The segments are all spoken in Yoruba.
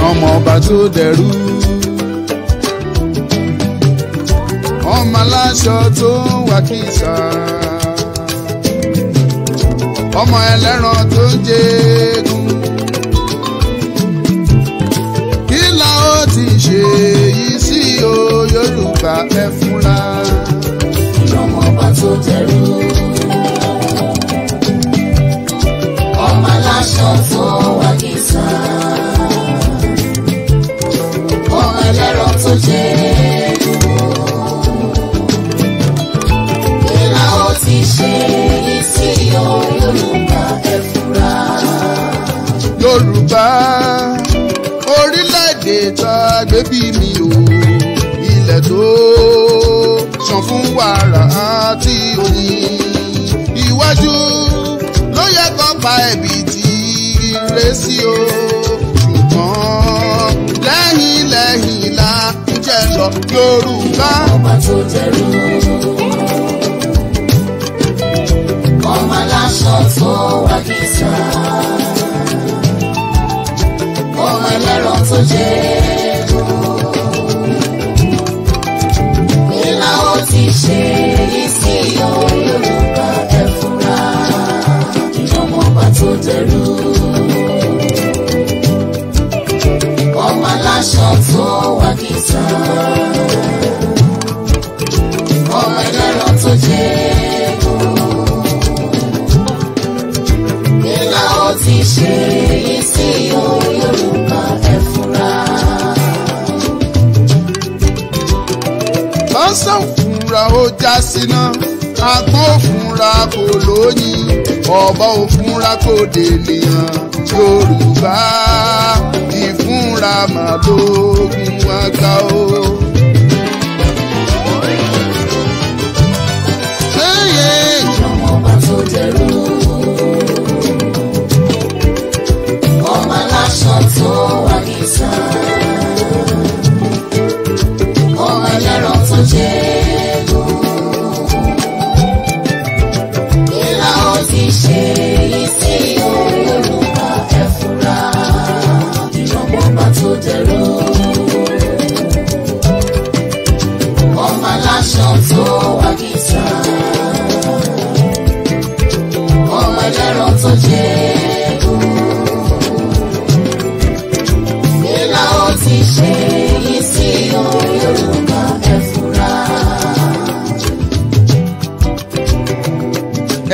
Ọmọ ọba tó dẹrú, ọmọ aláṣọ tó ń wá kìsà, ọmọ ẹlẹ́ran tó ń jẹgún. Kí la ó ti ṣe yìí sí o, Yorùbá ẹ fúnra. Ọmọ ọba tó dẹrú, ọmọ aláṣọ tó wá kìsà, ọmọ ẹlẹ́ran tó jẹgún. Kí la ó ti ṣe yìí sí o, Yorùbá ẹ fura. Yorùbá orílẹ̀-èdè tá a gbé bí mi o, ilẹ̀ tó ṣàn fún wàrà àti oyin. Iwájú ló yẹ kó pa ẹ̀bì tí ire sí o, ṣùgbọ́n lẹ́yìn lẹ́yìn la ń jẹ́ lọ Yorùbá. Ọba tó dẹrú, ọmọ aláṣọ tó wá kìsà, ọmọ ẹlẹ́ran tó jẹgún. Kí la ó ti ṣe yìí sí o, Yorùbá ẹ fura. Ọmọ ọba tó dẹrú, ọmọ aláṣọ tó wá kìsà, ọmọ ẹlẹ́ran tó jẹgún. Kí la ó ti ṣe yìí sí o, Yorùbá ẹ fura. Lọ́sàn fúnra ó já síná, àgbọn òfúnra kò lóyìn, ọ̀bọ òfúnra kò dènìyàn. Yorùbá ìfúnra màlógún àgbà o. Ọmọ ọba tó dẹrú, ọmọ aláṣọ tó wá kìsà, ọmọ ẹlẹ́ran tó jẹgún. Kí la ó ti ṣe yìí sí o, Yorùbá ẹ fura. Ọmọ ọba tó dẹrú, ọmọ aláṣọ tó wá kìsà, ọmọ ẹlẹ́ran tó jẹgún. Kí la ó ti ṣe yìí sí o, Yorùbá ẹ fura.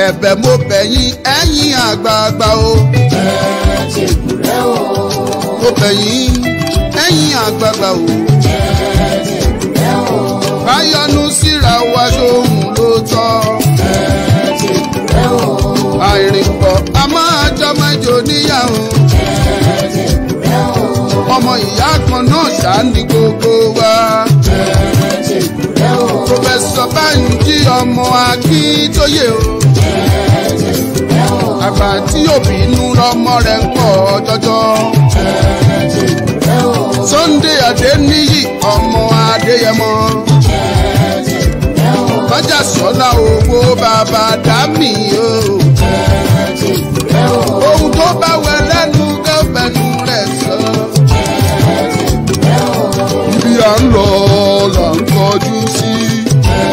Ẹ̀bẹ̀ mo bẹ̀ yín ẹ̀yin àgbààgbà o. Ẹ jèbùrẹ́ o. Mo bẹ̀ yín ẹ̀yin àgbààgbà o. Ẹ jèbùrẹ́ o. Báyọ̀nù síra wa ṣóhun ló tọ́. Ẹ jèbùrẹ́ o. Àìrìnpọ̀ a máa jọmọ́jọ níyàwó. Ẹ jèbùrẹ́ o. Ọmọ ìyá kan náà ṣáá ní gbogbo wa. Ẹ jèbùrẹ́ o. Pòfẹ́sọ̀ Bánjí ọmọ Akíntóyè o. Ẹ jèbùrẹ́ o. Àgbà tí òbí inú lọmọ rẹ̀ ń pọ̀ jọjọ. Ẹ jèbùrẹ́ o. Sunday Adéníyì ọmọ Adéyẹmọ. Ẹ jèbùrẹ́ o. Kọjá sọ́lá owó bàbá dámì o. Ẹ jèbùrẹ́ o. Ohun tó bá wẹ lẹ́nu gọ́fẹ̀nù rẹ̀ sọ. Ẹ jèbùrẹ́ o. Ibi à ń lọ là ń kọjú sí. Ẹ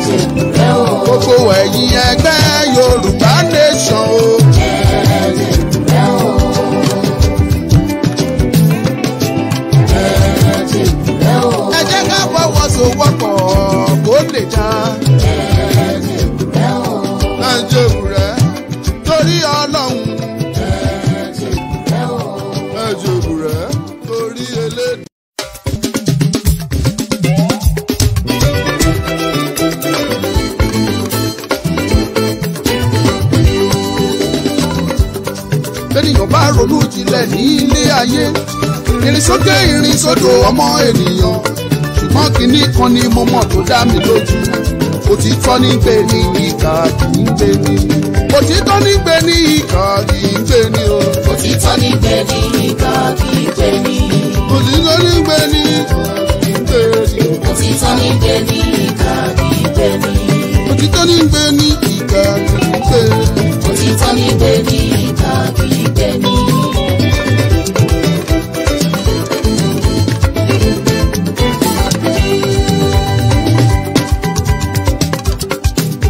jèbùrẹ́ o. Gbogbo ẹ̀yin ẹgbẹ́ Yorùbá Nation o. Ẹ jèbùrẹ́ o. Ẹ jèbùrẹ́ o. Ẹ jẹ́ ká fọwọ́sowọ́pọ̀ kó lè dá. Ẹ jèbùrẹ́ o. Ẹ jèbùrẹ́ torí Ọlọ́run. Ẹ jèbùrẹ́ o. Ẹ jèbùrẹ́ torí Elédùà. sílẹ̀ ní ilé ayé. Ìrìn sókè ìrìn sódò ọmọ ènìyàn. Ṣùgbọ́n kinní kan ni mo mọ̀ tó dá mi lójú. Òtítọ́ ní gbé ní ìkà kì í gbé ní. Òtítọ́ ní gbé ní ìkà kì í gbé ní o. Òtítọ́ ní gbé ní ìkà kì í gbé ní. Òtítọ́ ní gbé ní ìkà kì í gbé ní. Òtítọ́ ní gbé ní ìkà kì í gbé ní. Òtítọ́ ní gbé ní ìkà kì í gbé ní. Òtítọ́ ní gbé ní ìkà kì í gbé ní.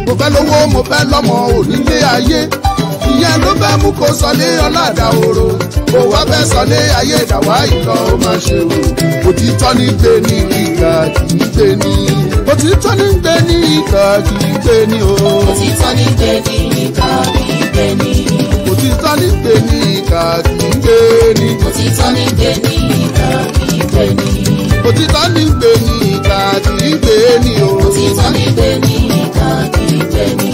Mo fẹ́ lówó mo fẹ́ lọ́mọ onílé ayé. Ìyẹn ló fẹ́ mú kó sọlé ọ̀làdà òro. Kò wá fẹ́ sọlé ayé ìdàwá ìlọ ó máa ṣe o. Òtítọ́ ní gbé ní ìkà kì í gbé ní. Òtítọ́ ní gbé ní ìkà kì í gbé ní o. Òtítọ́ ní gbé ní ìkà kì í gbé ní. Òtítọ́ ní gbé ní ìkà kì í gbé ní. Òtítọ́ ní gbé ní ìkà kì í gbé ní. Òtítọ́ ní gbé ní ìkà kì í gbé ní o. Òtítọ́ ní gbé ní ìkà kì í gbé ní.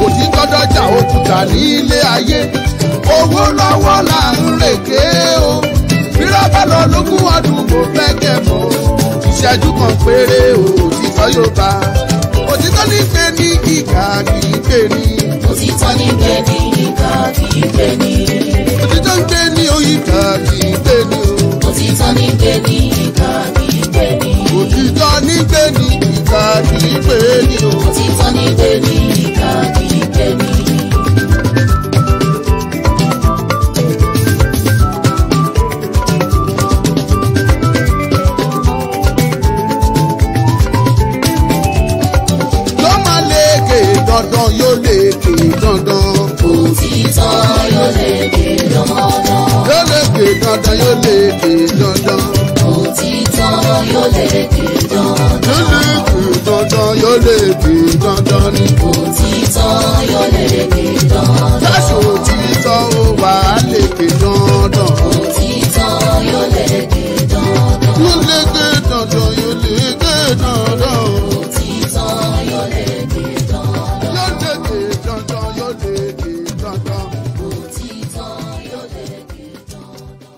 Òtítọ́ dọ́jà òkúta ní ilé ayé. Owó lọ́wọ́ là ń rèké o. Bírọ́bà lọ lógún ọdún kò fẹ́ kẹ́mọ́. Ìṣẹ́jú kan péré o, òtítọ́ yóò bá. Òtítọ́ ní gbé ní ìkà kì í gbé ní. Òtítọ́ ní gbé ní ìkà kì í gbé ní. Òtítọ́ ń gbé ní ìkà kì í gbé ní o. Òtítọ́ ní gbé ní ìkà kì í gbé ní. Òtítọ́ ní gbé ní ìkà kì í gbé ní o. Òtítọ́ ní gbé ní ìkà kì í gbé ní. Yóò máa lékè dandan yóò lékè dandan. Òtítọ́ yóò lékè dandan. Yóò lékè dandan yóò lékè dandan. Òtítọ́ yóò lékè dandan. Yóò lékè dandan yóò lékè dandan ni. Òtítọ́ yóò lékè dandan. Káṣù òtítọ́ ó wà á lékè dandan. Òtítọ́ yóò lékè dandan. Yóò lékè dandan yóò lékè dandan. Òtítọ́ yóò lékè dandan. Yóò lékè dandan yóò lékè dandan. Òtítọ́ yóò lékè dandan.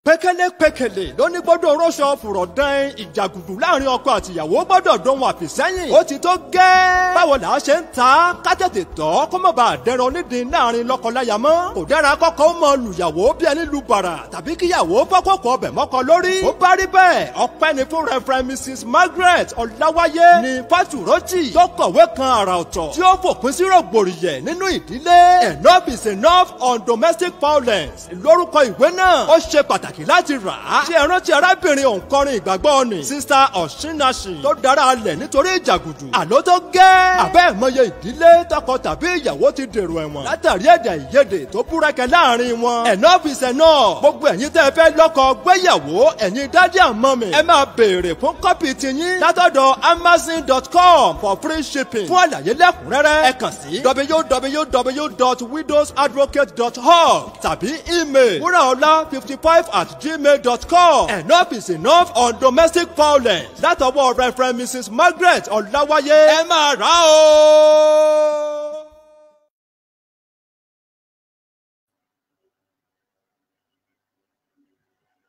Pékélépékélé lóní gbọ́dọ̀ rọ́ṣọ fùrọ̀ dán ìjàgùdù láàrin ọkọ àtìyàwó gbọ́dọ̀ dóhun àfìsẹ́yìn. Ó ti tó gẹ́. Báwo là á ṣe ń ta ká tètè tọ́ kó má bàa dẹran onídìí láàrin lọ́kọláya mọ́. Kò dára kọ́kọ́ ó mọ lùyàwó bí ẹni lu bàrà tàbí kíyàwó fọ́kọ̀kọ̀ ọbẹ̀ mọ́kọ lórí. Ó bá rí bẹ́ẹ̀ ọpẹ́ ni fún Reverend Mrs Margaret Ọláwáyé ní Fátúrọ́tì tó kọ̀wé kan àrà ọ̀tọ̀ tí ó fòpin sí rògbòrìyẹ̀ nínú ìdílé. Enough is enough on domestic violence lórúkọ ìwé náà. Ó ṣe pàtàkì láti rà á. Ṣé ẹ rántí arábìnrin òǹkọrin ìgbàgbọ́ ni Sister Osinachi tó dára alẹ̀ nítorí ìjàgùdù? Àló tó gẹ́. Àbẹ́ ìmọye ìdílé tọkọ tàbí ìyàwó ti dèrò ẹ̀wọ̀n látàrí èdè àìyedè tó búrẹ́kẹ láàrin wọn. Enough is enough. Gbogbo ẹ̀yin tẹ́ ẹ fẹ́ lọ́kọ gbéyàwó, ẹ̀yin daddy and mummy, ẹ máa béèrè fún copy tiyín látọ̀dọ̀ amazon.com for free shipping. Fún àlàyé lẹ́kùnrẹ́rẹ́ ẹ kàn sí www.widowsadvocate.org tàbí email wuraola55@gmail.com. Enough is enough on domestic violence látọwọ́ Reverend Mrs. Margaret Ọláwáyé. Ẹ máa rà ó.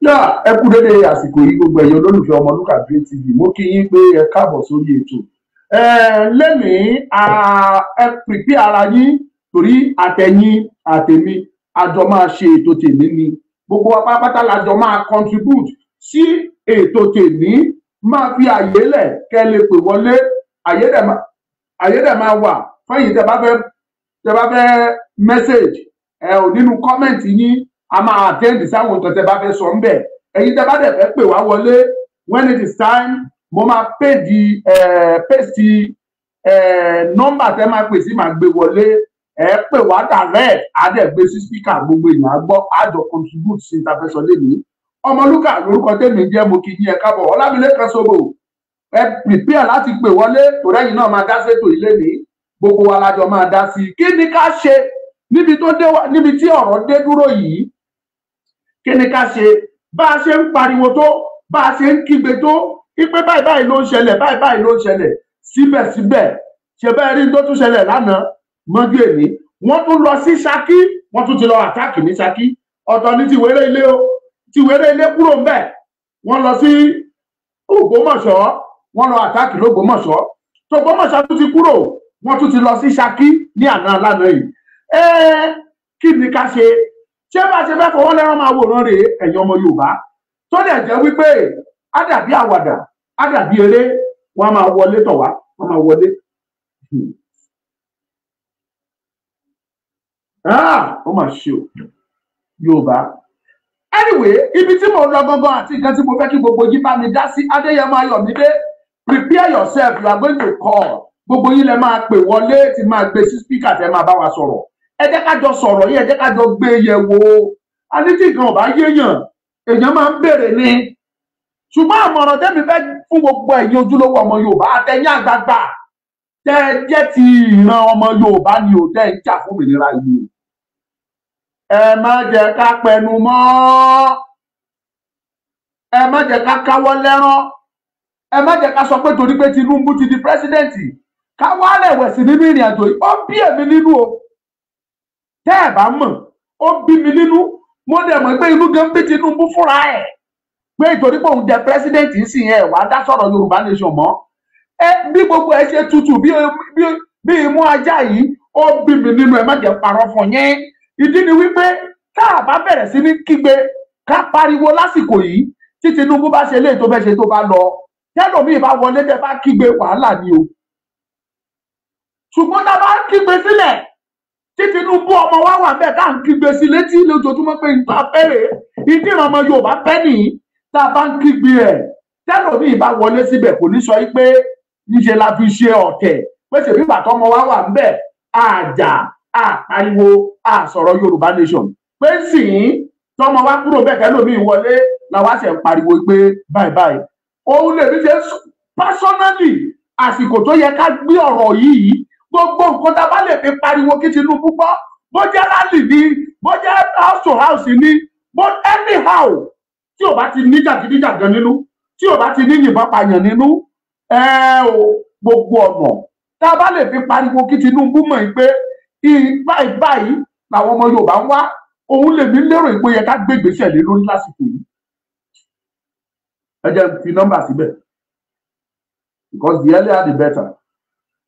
Yá, ẹ kú dédé àsìkò yìí gbogbo ẹ̀yin olólùfẹ́ Ọmọlúkà Great TV, mo kí yín pé ẹ káàbọ̀ sórí ètò. Lẹ́nìí ẹ pìpì ara yín torí àtẹ̀yìn àtẹ̀mí àjọ máa ṣe ètò tèmi ni. Gbogbo wa pátápátá la jọ máa contribute sí ètò tèmi. Máa fi àyè lẹ̀ kẹ́ lè pè wọlé, àyè dẹ̀ máa wà fẹ́yìn tẹ́ bá fẹ́ message ẹ ò nínú comment yín, a máa attend sáwọn nǹkan tẹ́ bá fẹ́ sọ ńbẹ̀. Ẹ̀yin tẹ́ bá dẹ̀ fẹ́ pè wá wọlé, when it is time mo máa paste nọ́mbà tẹ́ máa pè sí, máa gbé wọlé. Ẹ pè wá direct, á dẹ̀ gbé sí speaker, gbogbo èèyàn á gbọ́, á jọ contribute sí ta fẹ́ sọ lẹ́nìí. Ọmọlúkà lórúkọ tèmi jẹ́, mo kí yín ẹ káàbọ̀. Ọlámilékan Sóbò, ẹ prepare láti pè wọlé torí ẹ̀yin náà máa dá sétò ilé ní, gbogbo wa lájọ máa dá sí i. Kí ni ká ṣe níbi tó dé, níbi tí ọ̀rọ̀ dé dúró yìí? Kí ni ká ṣe? Bá a ṣe ń pariwo tó, bá a ṣe ń kígbe tó, ipe báyìí báyìí ló ń ṣẹlẹ̀, báyìí báyìí ló ń ṣẹlẹ̀, síbẹ̀síbẹ̀ ṣe bẹ́ẹ̀ rí tó tún ṣẹlẹ̀ lánàá mọ́jú èmi. Wọ́n tún lọ sí Ṣakí, wọ́n tún ti lọ àtáàkì ní Ṣakí. Ọ̀tọ̀ ní ti wéré ilé o, ti wéré ilé kúrò ńbẹ̀, wọ́n lọ sí Ògbómọ̀ṣọ́, wọ́n lọ àtáàkì lÓgbómọ̀ṣọ́. Tògbómọ̀ṣọ́ tún ti kúrò, wọ́n tún ti lọ sí Ṣakí ní àná lánàá yìí. Kí ni ká ṣe? Ṣé bá ṣe fẹ́ fọwọ́ lẹ́rán máa wòran rèé ẹ̀yin ọmọ Yorùbá? Tó dẹ̀ jẹ́ wípé á dàbí àwàdà, á dàbí eré, wọ́n á máa wọlé tọ̀ wá, wọ́n máa wọlé. Ó mà ṣe o, Yorùbá. Anyway, ibi tí mo lọ gangan àti nǹkan tí mo fẹ́ kí gbogbo yín bá mi dá sí, Adéyẹmọ Ayọ̀mídé, prepare yourself, you are going to call. Gbogbo yín lẹ máa pè wọlé, tí máa gbé sí speaker tẹ máa bá wa sọ̀rọ̀. Ẹ jẹ́ ká jọ sọ̀rọ̀ yìí, ẹ jẹ́ ká jọ gbé yẹ̀ wò. A ní tí nǹkan ò bá yéèyàn, èèyàn máa ń béèrè ni. Ṣùgbọ́n àmọ̀ràn tẹ́mi fẹ́ fún gbogbo ẹ̀yin ojúlówó ọmọ Yorùbá àtẹ̀yìn àgbààgbà tẹ́ ẹ jẹ́ ti ìran ọmọ Yorùbá ni ò tẹ́ ẹ ń jà fún òmìnira yìí. Ẹ má jẹ́ ká pẹnu mọ́, ẹ má jẹ́ ká káwọ́ lẹ́rán, ẹ má jẹ́ ká sọ pé torí pé Tinubu ti di pírẹ́sídẹ̀ǹtì ká wá rẹ̀wẹ̀sì nínú ìrìn àjò yìí. Ó bí èmi nínú o, tẹ́ ẹ̀ bá mọ̀, ó bí mi nínú. Mo dẹ̀ mọ̀ pé inú gan bí Tinubu fúnra ẹ̀ pé ìtorí pé òun jẹ pírẹ́sídẹ̀ǹtì sì yẹn wàá dá sọ̀rọ̀ Yorùbá nation mọ́. Ẹ bí gbogbo ẹ ṣe tutù bí imú ajá yìí, ó bí mi nínú. Ẹ má jẹ́ parọ́ fún yín. Ìdí ni wípé tá a bá bẹ̀rẹ̀ sí ní kígbe ká pariwo lásìkò yìí, tí Tinubu bá ṣe léè tó fẹ́ ṣe tó bá lọ, tẹ́lòmíì bá wọlé tẹ́ bá kígbe, wàhálà ni o. Ṣùgbọ́n tá a bá kígbe sílẹ̀, tí Tinubu ọmọ wa wà bẹ́ẹ̀ tá à ń kígbe sí létí lójoojúmọ́ pé nǹkan fẹ́rẹ̀ ìdí ìran ọmọ Yorùbá fẹ́ nìyí, tá a bá ń kígbe ẹ̀, tẹ́lòmíì bá wọlé síbẹ̀ kò ní sọ pé níṣe la fi ṣe ọ̀tẹ̀, pé ṣèbí bàtọ́ ọmọ wa wà ńbẹ̀ àjà àpariwo àsọ̀rọ̀ Yorùbá nation, pé sìn tọmọ wa kúrò bẹ́ẹ̀ tẹ́lòmíì wọlé làwa ṣe ń pariwo pé báyìí báyìí. Òun lè fi ṣe personally àsìkò tó yẹ ká gbé ọ̀rọ̀ yìí, gbogbo nǹkan tá a bá lè fi pariwo kí Tinubu gbọ́, bó jẹ́ rally ni, bó jẹ́ house to house ni, bó anyhow, tí ò bá ti ní jàgídíjàgan nínú, tí ò bá ti ní yìnbọn pààyàn nínú, ẹ o gbogbo ọ̀nà tá a bá lè fi pariwo kí Tinubu mọ̀ pé báyìí báyìí làwọn ọmọ Yorùbá ń wá, òun lèmi lérò pé yẹ ká gbé ìgbésẹ̀ lé lórí lásìkò yìí. Ẹ jẹ́ fi nọ́mbà síbẹ̀ because the earlier the better.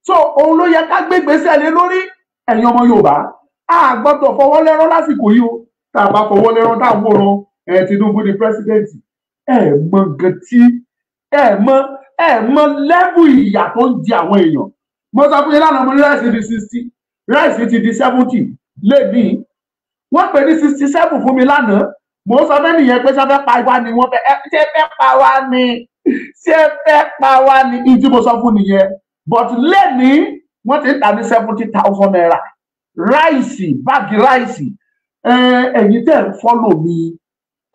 So òun ló yẹ ká gbé ìgbésẹ̀ lé lórí. Ẹ̀yin ọmọ Yorùbá, a gbọ́dọ̀ fọwọ́ lẹ́rán lásìkò yìí o. Tá a bá fọwọ́ lẹ́rán tá a wòran ẹ Tinubu ni president, ẹ mọ nǹkan tí ẹ mọ lẹ́bù ìyà tó ń jẹ àwọn èèyàn. Mo sọ fún yín lánàá, mo ní ráìsì di 60, ráìsì ti di 70 lẹ́nìí. Wọ́n pè ní 67 fún mi lánàá. Mo sọ fẹ́ nìyẹn pé ṣé fẹ́ pa wá ni, wọ́n fẹ́ ṣé fẹ́ pa wá ni, ṣé fẹ́ pa wá ni, ní tí mo sọ fún nìyẹn. But lẹ́ni wọ́n ti ń tà ní 70,000 naira rice, báàgì rice. Ẹ̀yin tẹ́ ń follow mi,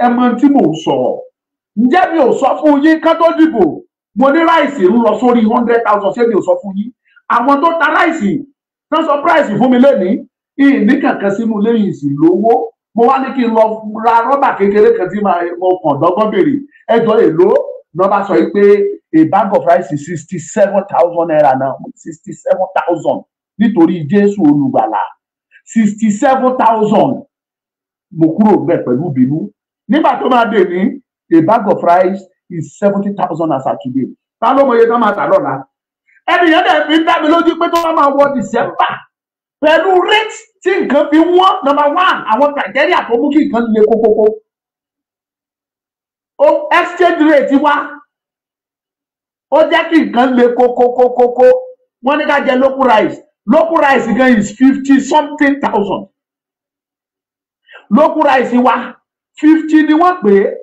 ẹ mọ tí mò ń sọ. Ǹjẹ́ mi ò sọ fún yín ká tó dìbò, mo ní rice ń lọ sórí 100,000? Ṣé mi ò sọ fún yín? Àwọn tó ta rice tán sọ price fún mi lẹ́nìí, ìní kankan sínú lẹ́yìn ìsìn lówó. Mo wá ní kí n lọ ra rọ́bà kékeré kan tí mo kàn dọ́gbọ́n béèrè ẹjọ́ èlò náà, bá sọ pé a bag of rice is 67,000 naira now. 67,000, nítorí Jésù Olùgbàlà, 67,000. Mo kúrò bẹ́ẹ̀ pẹ̀lú ìbínú. Nígbà tó máa dé ní, a bag of rice is 70,000 as at today. Ta ló mọ iye tó máa tà lọ́la? Ẹnìyẹn dẹ̀ fi ń dá mi lójú pé tó bá máa wọ December, pẹ̀lú rate tí nǹkan fi wọ́n, number one, àwọn criteria tó mú kí nǹkan le kókókó, ó exchange rate wa, ó jẹ́ kí nǹkan le kókókókókó. Wọ́n ní ká jẹ local rice. Local rice gan is fifty something thousand. Local rice wa, 50 ni wọ́n pè é.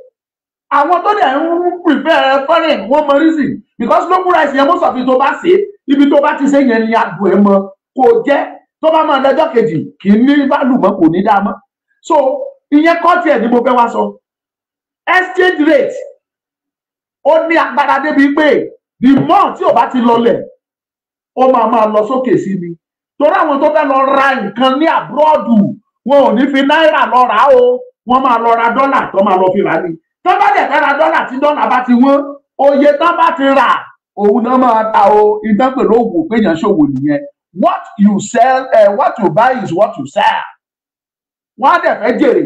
Àwọn tó dẹ̀ ń prepare foreign, wọ́n mọ reason, because local rice yẹn, most of it, tó bá ṣe, ibi tó bá ti ṣe yẹn ni adùn ẹ̀ mọ. Kò jẹ́ tó bá máa lọ́jọ́ kejì, kì í ní value mọ́, kò ní dá mọ́. So ìyẹn kọ́ tiẹ̀ ni mo fẹ́ wá sọ. Exchange rate, ó ní agbára débi pé the more tí ò bá ti lọlẹ̀, ó máa máa lọ sókè sí ni, torí àwọn tó fẹ́ lọ ra nǹkan ní abroad, wọn ò ní fi náírà lọ rà á o, wọ́n máa lọ ra dọ́là tó máa lọ fi rà ní. Tó bá dẹ̀ fẹ́ ra dọ́là, tí dọ́là bá ti wọ́n, oye tán bá ti rà òun náà máa ta o. Ìdán pẹ̀lú òwò péyàn ṣòwò nìyẹn. What you sell, what you buy is what you sell. Wọ́n á dẹ̀ fẹ́ jèrè.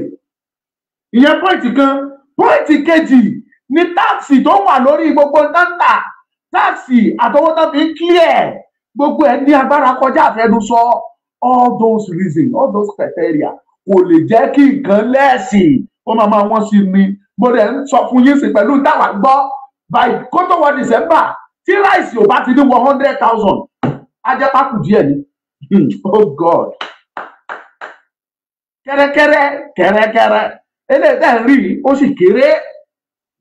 Ìyẹn point kan. Point kejì ní tax tó wà lórí gbogbo táǹtà, tax àtọwọ́ tó fi ń clear gbogbo ẹ̀ ní agbára kọjá àfẹnusọ. All those reasons, all those criteria kò lè jẹ́ kí nǹkan lẹ́ẹ̀sìn, ó máa máa wọ́n sí ni. Mo dẹ̀ ń sọ fún yín sí pẹ̀lú táwa gbọ́, by kó tó wọ December, tí rice ò bá ti ní 100,000, á jẹ́ pákù díẹ̀ ni. Oh God, kẹ́rẹ́kẹ́rẹ́ kẹ́rẹ́kẹ́rẹ́ eléyìí tẹ́ ń rí, ó sì kéré.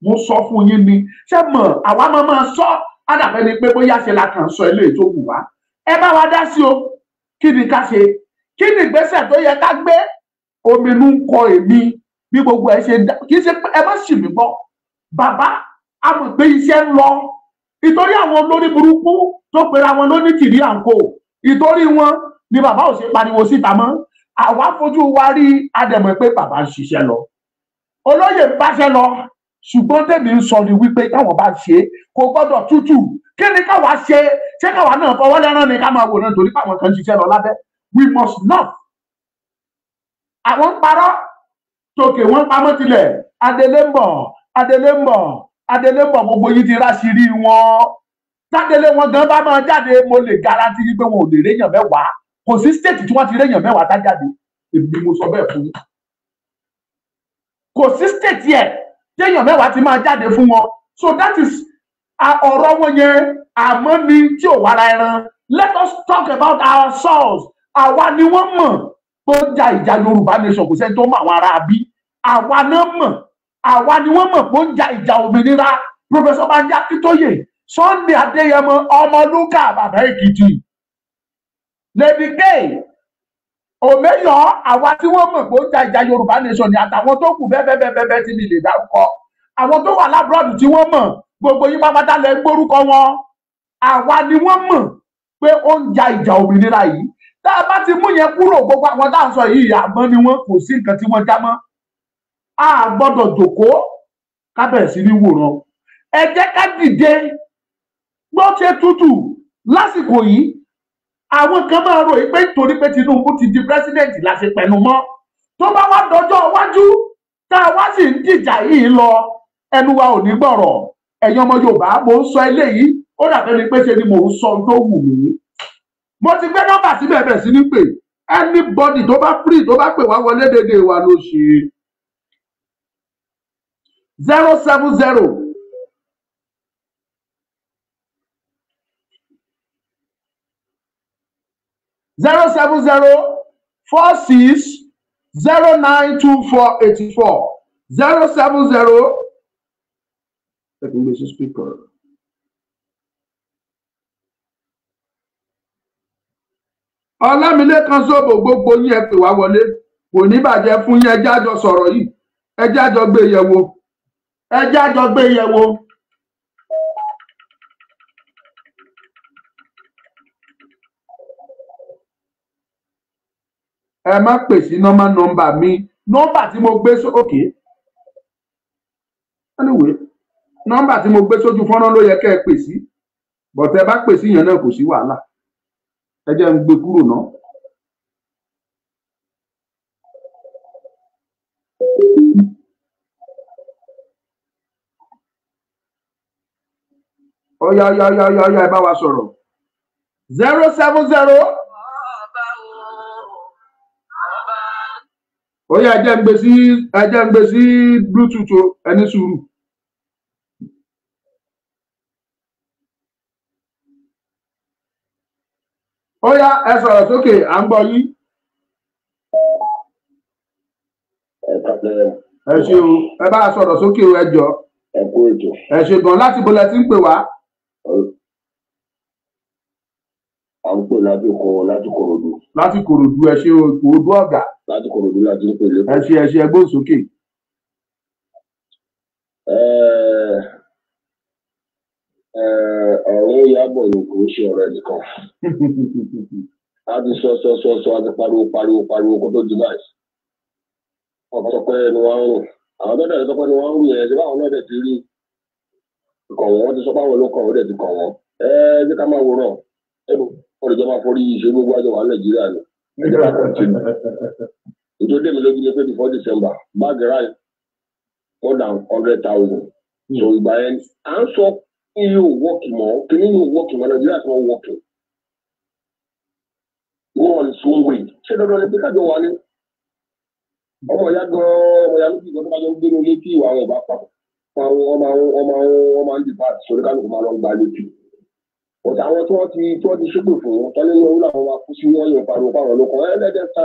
Mo sọ fún yín ni. Ṣé mọ̀, àwa máa máa sọ ádàbẹ́ ni pé bóyá ṣe la kàn sọ eléyìí tó wù wá. Ẹ bá wa dá sí o. Kí ni ká ṣe? Kí ni ìgbésẹ̀ tó yẹ ká gbé? Ominú ń kọ èmi bí gbogbo ẹ ṣe dá. Kì í ṣe pé ẹ má sì mí gbọ́, bàbá, a mọ̀ pé iṣẹ́ ń lọ. Ìtorí àwọn olórí burúkú tó pera wọn lóní tìrí àǹkó, ìtorí wọn ni bàbá ò ṣe pariwo síta mọ́. Àwa fojú wa rí, adẹ̀mọ̀ pé bàbá ń ṣiṣẹ́ lọ, olóyè ń báṣẹ́ lọ. Ṣùgbọ́n tèmi ń sọ ni wípé táwọn bá ṣe, kò gbọ́dọ̀ tútù. Kí ni káwa ṣe? Ṣé káwa náà fọwọ́ lẹ́rán ni, ká máa wò náà torí káwọn kan ń ṣiṣẹ́ lọ lábẹ́? We must not. Àwọn ń parọ́ tòkè, wọ́n pamọ́ tilẹ̀. Adélé ń bọ̀, adélé ń bọ̀, adélé ń bọ̀. Gbogbo yìí ti ráṣìírí wọn. Tádélé wọn gan bá máa jáde, mo lè guarantee yín pé wọn ò lè réyàn 10. Kò sí state tí wọ́n ti réyàn 10 tá jáde. Èmi mo sọ bẹ́ẹ̀ fún yín. Kò sí state yẹ téèyàn 10 ti máa jáde fún wọn. So that is ọ̀rọ̀ wọn yẹn. Àmọ́ ni tí ò wára ẹran, let us talk about ourselves. Àwa ni wọ́n mọ̀ tó ń ja ìjà Yorùbá nation. Kò sẹ́ni tó mọ̀ àwọn ará bí. Àwa náà mọ̀, àwa ni wọ́n mọ̀ tó ń ja ìjà òmìnira. Professor Banji Akíntóyè, Sunday Adéyẹmọ, Ọmọlúkà, bàbá Èkìtì, Lady K Òmeyọ, àwa tí wọ́n mọ̀ pé ó ń ja ìjà Yorùbá nation ni, àtàwọn tó kù bẹ́ẹ̀ bẹ́ẹ̀ bẹ́ẹ̀ bẹ́ẹ̀ tí mi lè dárúkọ. Àwọn tó wà l'abroad tí wọ́n mọ̀, gbogbo yín pápátá lẹ gbórúkọ wọn. Àwa ni wọ́n mọ̀ pé ó ń ja ìjà òmìnira yìí. Tá a bá ti mú yẹn kúrò, gbogbo àwọn tá à ń sọ yìí, àmọ́ ni wọ́n, kò sí nǹkan tí wọ́n já mọ́. A gbọ́dọ̀ jòkóó ká bẹ̀rẹ̀ sí ní wòran. Ẹ jẹ́ ká dìde. Bó ṣe tútù lásìkò yìí, àwọn kan máa rò pé nítorí pé Tinubu ti di president la ṣe pẹ̀lú mọ́. Tó bá wá dọjọ́ iwájú, tá a wá sì ń dìjà yìí lọ, ẹnu wa ò ní gbọ̀rọ̀. Ẹ̀yin ọmọ Yorùbá, mò ń sọ eléyìí, ó dàbẹ́ ni pé ṣe ni mò ń sọ ohun tó wù mí. Mo ti gbé nọ́mbà síbẹ̀, bẹ̀rẹ̀ sí ní pè. Anybody tó bá free, tó bá pè wá wọlé, dédé wa ló ṣe. 070 070 46 09 24 84. 070. Ẹ kì í gbé sí speaker. Ọlámilékan Sóbò, gbogbo yín ẹ pè wá wọlé, kò ní bàjẹ́ fún yín. Ẹ jẹ́ àjọ sọ̀rọ̀ yìí, ẹ jẹ́ àjọ gbé yẹ̀wò, ẹ jẹ́ àjọ gbé yẹ̀wò. Ẹ má pè sí normal number mi, nọ́mbà tí mo gbé sókè. Anyway, nọ́mbà tí mo gbé sójú fọ́nrán ló yẹ kẹ́ ẹ pè sí, but ẹ bá pè sí yẹn náà kò sí wàhálà. Ẹ jẹ́ ń gbé kúrò náà. Ọ̀yá ọ̀yá ọ̀yá ọ̀yá ọ̀yá, ẹ bá wa sọ̀rọ̀. 070. Ọ̀yá, ẹ jẹ́ ń gbé sí, ẹ jẹ́ ń gbé sí Bluetooth o, ẹ ní sùúrù. Ọ̀yá, ẹ sọ̀rọ̀ sókè, à ń gbọ́ yín. Ẹ ṣé o, ẹ bá a sọ̀rọ̀ sókè o, ẹ jọ̀ọ́. Ẹ kú ètò. Ẹ ṣé gan. Láti bo lẹ ti ń pè wá? À ń pè láti Kòròdú. Láti Kòròdú, ẹ ṣé o, Kòròdú ọ̀gá. Láti Kòròdú láti ń pè lẹ́kọ̀ọ́. Ẹ ṣé, ẹ ṣé, ẹ gbóhùn sókè. Ọ̀rọ̀ Ìyábọ̀ ni kò ń ṣe ọ̀rọ̀ ẹnìkan. A ti sọ sọ sọ sọ, a ti pariwo pariwo pariwo kó tó di báyìí. Wọ́n sọ pé ẹnu wa ń rùn. Àwọn tó dẹ̀ sọ pé ẹnu wa ń rùn yẹn, ṣé báwọn náà dẹ̀ ti rí kàn wọ́n, wọ́n ti sọ pé àwọn ló kàn wọ́n dẹ̀ ti kàn wọ́n. Ẹ jẹ́ ká máa wòran. Ẹ bò wọ́n lè jọ máa forí ìṣe gbogbo àjọ wà Nàìjíríà ni. Ẹ jẹ́ ká kọ̀ntínú. Nítorí dèmi lójú ni pé before December, bag rice more than 100,000. So ìgbà yẹn, à ń sọ kí yóò wọ́ọ̀kì mọ́, kí ni yóò wọ́ọ̀kì mọ́, Nàìjíríà tí wọ́n wọ́ọ̀kì. Wọ́n lè sún wèé. Ṣé dandan ni pé kájọ wà ní? Ọmọ ìyá gan-an, ọmọ ìyá méjì gan tó bá jọ ń gbénu létí ìwà àwọn ọba papọ̀. Wọ́n máa ń dìbà sórí kálukú máa lọ gba létí. Ọ̀tá àwọn tí wọ́n ti ṣépè fún wọn, tọ́lé ní orí àwọn máa kú sí wọ́n yóò pariwo fáwọn olóko. Ẹ lẹ́dẹ̀ sá,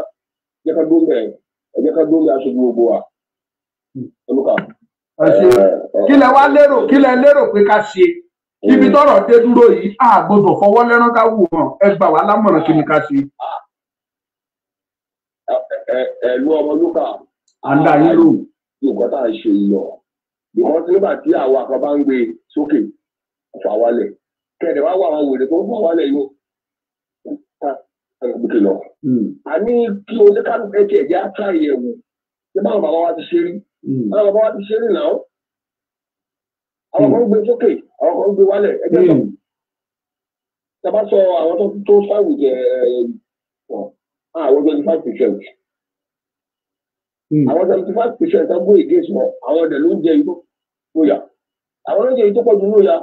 jẹ́ ká dó mbẹ̀, ẹ jẹ́ ká dó mbẹ̀ aṣojú gbogbo wa. Olúkà. Ẹ ṣé. Kí lẹ wá lérò, kí lẹ lérò pé ká ṣe? Ibi tọ́rọ̀ dé dúró yìí, a gbọ́dọ̀ fọwọ́ lẹ́rán ká wò wọ́n. Ẹ gbà wá lámọ̀ràn, kí ni ká ṣe? Ẹ̀lú Ọmọlúkà. À ń dá yín lóhùn. Nǹkan tá à ń ṣe yìí lọ. Ìwọ́n ti nígbà tí àwa kan bá ń gbé sókè fà wálẹ̀. Kẹ̀dẹ̀ wá wà àwọn wèrè tó ń fà wálẹ̀ yìí ó lọ. A ní kí oníkálukú ẹ̀kẹ́ ẹ̀jẹ̀ á ká ìyẹ̀wò. Ṣé báwọn bàbá wa ti ṣe rí? Báwọn bàbá wa ti ṣe rí náà. Àwọn kan ń gbé sókè, àwọn kan ń gbé wálẹ̀. Ẹgbẹ́ sọ. Tàbá sọ àwọn tó sáwùjẹ àwọn 25%. Àwọn 75% tó gbé against wọn, àwọn ọ̀dẹ̀ ló ń jẹ ìlú lóyà. Àwọn ló ń jẹ ìlú tó pọ̀ jù lóyà.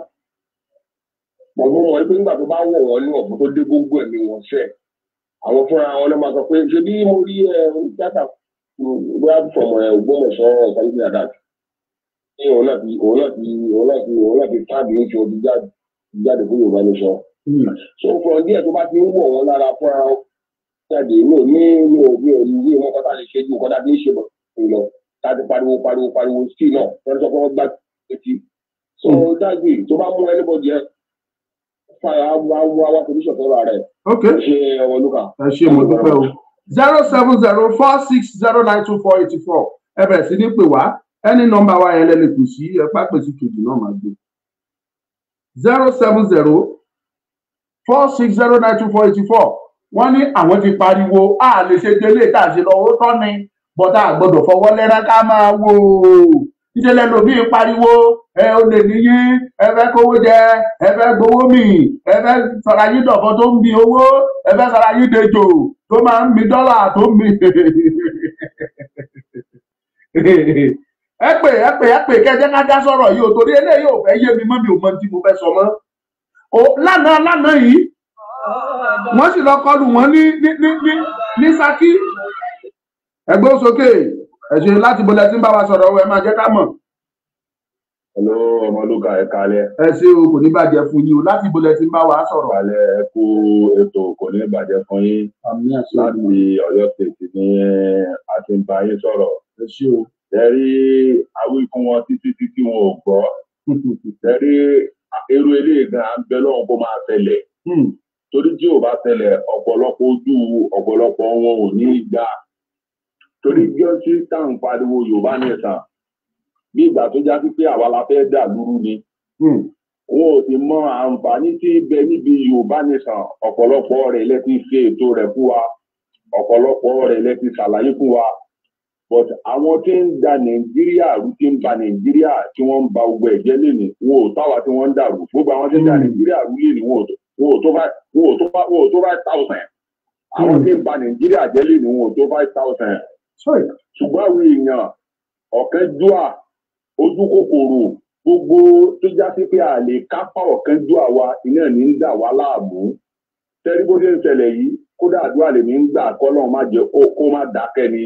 Bọ̀dún wọn pé nígbà tó bá wọ̀ wọ́n ní ọ̀fun tó dé gbogbo ẹ̀mí wọn ṣẹ̀. Àwọn fúnra wọn ló máa sọ pé ṣe bí mo rí dátà bóyá fọmọ ẹ Ògbómọ̀ṣọ́ something like that. Ní òun náà ti táàbì ń fi odi jáde fún Yorùbá nation. So from díẹ̀ tó bá ti ń wọ̀ wọ́n lára fúnra wọn jáde mi ò ní wọn kọ́tà lè ṣe ju kọ́tà tí ń ṣe bọ̀ lọ láti pariwo pariwo pariwo sí náà wọ́n sọ pé wọ́n gbá etí. So dájú tó bá mú anybody ẹ fara wá wá solution fọ́nra rẹ̀. Ok, ṣe Ọmọlúkà. Ẹ ṣé, mo dúpẹ́ o. 07046092484, ẹ bẹ̀rẹ̀ sí ní pè wá. Ẹni nọ́mbà wa yẹn lẹ́nu kù sí, ẹ pápẹ́ sí kejì náà máa gbé. 07046092484. Wọ́n ní àwọn ti pariwo, a lè ṣe délé tá a ṣe lọ, ó tọ́ ni, bọ́tà àgbọ́dọ̀ fọwọ́ lẹ́rán ká máa wò ó. Ìṣẹ̀lẹ̀ lòmíì pariwo, ẹ ò lè níyín, ẹ fẹ́ kówó jẹ, ẹ fẹ́ gbowó mì, ẹ fẹ́ sọ̀rọ̀ ayé dọ̀bọ tó ń mi owó, ẹ fẹ́ sọ̀rọ̀ ayé dejò tó máa ń mi dọ́là tó ń mi. Ẹ pè ẹ pè ẹ pè kẹjẹ ká dá sọ̀rọ̀ yìí o, torí eléyìí ò fẹ́ yé mi mọ́, mi ò mọ tí mo fẹ́ sọ mọ́. Lánàá lánàá yìí wọ́n sì lọ kọlù wọ́n ní ní ní ní Ṣakí. Ẹgbẹ́ sókè, ẹ ṣé. Láti bolẹ̀ tí ń bá wa sọ̀rọ̀, ẹ máa jẹ́ ká mọ̀. Hello Ọmọlúkà, ẹ kálẹ́. Ẹ ṣé o, kò ní bàjẹ́ fún yín o. Láti bolẹ̀ tí ń bá wa sọ̀rọ̀. Kálẹ́, ẹ kú ètò, kò ní bàjẹ́ fún yín. Láti Ọ̀yọ́ State ni a ti ń bá yín sọ̀rọ̀. Ẹ ṣé o. Ẹ rí àwí fún wọn títí títí wọn ò gbọ́. Ẹ rí irú eléyìí gan à ń bẹ lọ́hùn kó máa ṣẹlẹ̀. Torí tí ò bá ṣẹlẹ̀, ọ̀pọ̀lọpọ̀ ojú ọ̀pọ̀lọpọ̀ wọn ò ní í gbà. Torí bí wọ́n ti tá à ń pariwo Yorùbá nation, bí ìgbà tó já sí pé àwa la fẹ́ dà lúrú ni. Wọn ò sì mọ àǹfààní tí ń bẹ níbi Yorùbá nation. Ọ̀pọ̀lọpọ̀ rẹ̀ lẹ ti ṣe ètò rẹ̀ fún wa, ọ̀pọ̀lọpọ̀ rẹ̀ lẹ ti ṣàlàyé fún wa, but àwọn tí ń da Nàìjíríà rú, tí ń ba Nàìjíríà, tí wọ́n ń ba gbogbo ẹ̀jẹ̀ lẹ́nu, wọn ò táwa tí wọ́n ń dàrú. Gbogbo àwọn tí ń da Nàìjíríà rú lẹ́nu, wọn ò tó 5,000. Àwọn tí ń ba Nàìjíríà jẹ́ lẹ́nu, wọn ò tó 5,000. Ṣùgbọ́n àwọn èèyàn ọ̀kánjúà, ojú kòkòrò, gbogbo tó já sí pé a lè kápá ọ̀kánjúà wa iná ní ń dà wá láàmú. Tẹ́rí bó ṣe ń ṣẹlẹ̀ yìí, kódà àdúrà lèmi ń gbà kọ́lọ́run má jẹ́ kó má dákẹ́ ni,